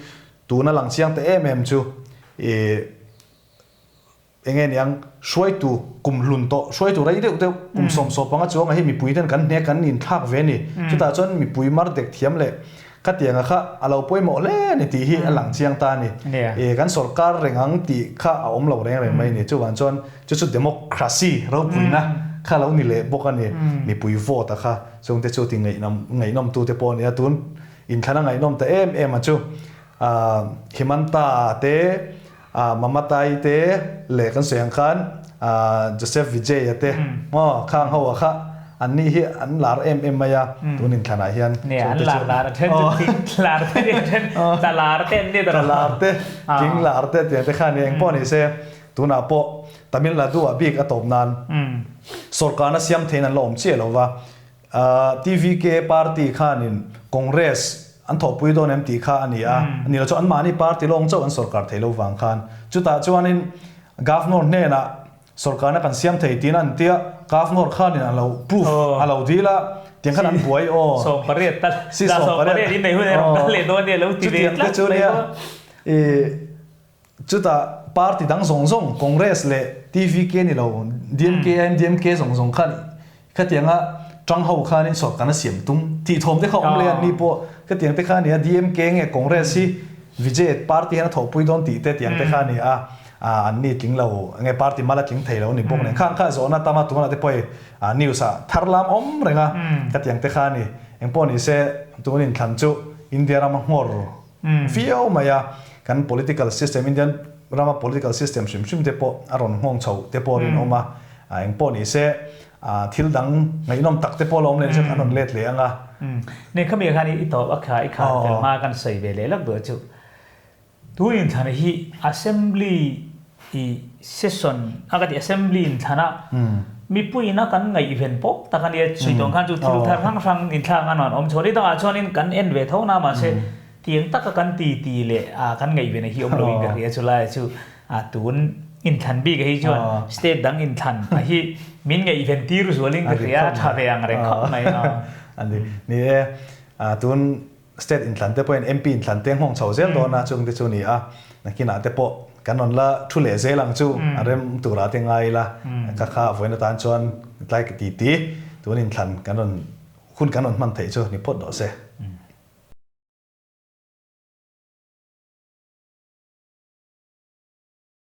tuna lang chiang ta em em chu ih Enge niang, hruaitu kum hlun tawh, hruaitu rei deuh deuh, kum 75 chuanga hi mipui ten kan hne kan inthlak ve a ni. Chutah chuan mipui mar dek thiam leh khatianga kha a lo pawimawh hle a ni tih hi a lang chiang ta a ni. E, kan sorkar reng ang tih kha a awm lo reng reng mai a ni. Chuvang chuan chu chu democracy ropuina kha lo ni leh bawk a ni. Mipui vote a kha chungte chu ti ngaihnawm tute pawh a ni a. Tun inthlana ngaihnawm ta em em a chu Himanta te, Mamatai te leh kan sawi ang khan Joseph Vijay-a te maw khang ho a kha an ni hi an lar em em mai a tun inthlanah hian. Nia an lar lar a then chu thing lar te nia then tla lar te an ni ta rawh. Tla lar te thing lar te tiang te kha nia engpawh ni se tunah pawh Tamil Nadu ah bik a tawp nan sawrkarna siam theiin an la awm chiah lo va TVK party khanin Congress. an thawhpui dawn em tih kha a ni a, ni lo chu anmahni party lawng chauh an sorkar thei lo vang khan. Chutah chuanin Governor hnenah sorkarna kan siam thei tiin an tia, Governor khanin a lo proof a lo dil a, tiang khan an buai aw. Sawmpariat tal, si sawmpariat in nei hun erawh kal leh dawn nia lo ti ve tlat mai maw. I chutah party dang zawng zawng Congress leh TVK ni lo DMK, MDMK zawng zawng khan Khatianga tang ho khanin sorkarna siam tum tih thawm te kha awm leh a, ni pawh khatiang te kha a ni a, DMK nge Congress hi Vijay party hian a thawhpui dawn tih te tiang te kha a ni a, an ni tling lo nge party mal a tling thei lo a ni bawk nen khang kha zawhna tama tunah te pawh hei news ah thar lam awm reng a, khatiang te kha a ni. Engpawh ni se tun inthlan chu India rama nghawr viau mai a, kan political system Indian rama political system hrim hrim te pawh a rawn nghawng chho te pawh a rinawm a, engpawh ni se thil dang ngaihnawm tak te pawh la awm leh ni se kan rawn let leh ang a. Nei khami khan i tawp a kha i khan fel hma kan sawi ve leh lak duh chu tun inthlan hi assembly i session a ka ti assembly inthlan a mipui ina kan ngaihven pawh tak a nia sawi tawng khan chu thil thar hrang hrang inthlak a nuan awm chho ni dangah chuanin kan en ve tho na mahse tiang taka kan ti ti leh a kan ngaihven hi awm loin ka hria chu lai chu a tun inthlan bik hi chuan state dang inthlan a hi min ngaihven tir zualin ka hria tha ve ang reng khawp mai a ani ni e tun State inthlan te pawhin MP inthlan te nghawng chho zel dawn a, chung te chu a ni a, nakinah te pawh kan rawn la thu leh zel ang chu a rem turah te ngai ila, ka kha vawiin atan chuan tlai ka ti ti, tun inthlan kan rawn hun kan rawn hman theih chu ni phawt rawh se.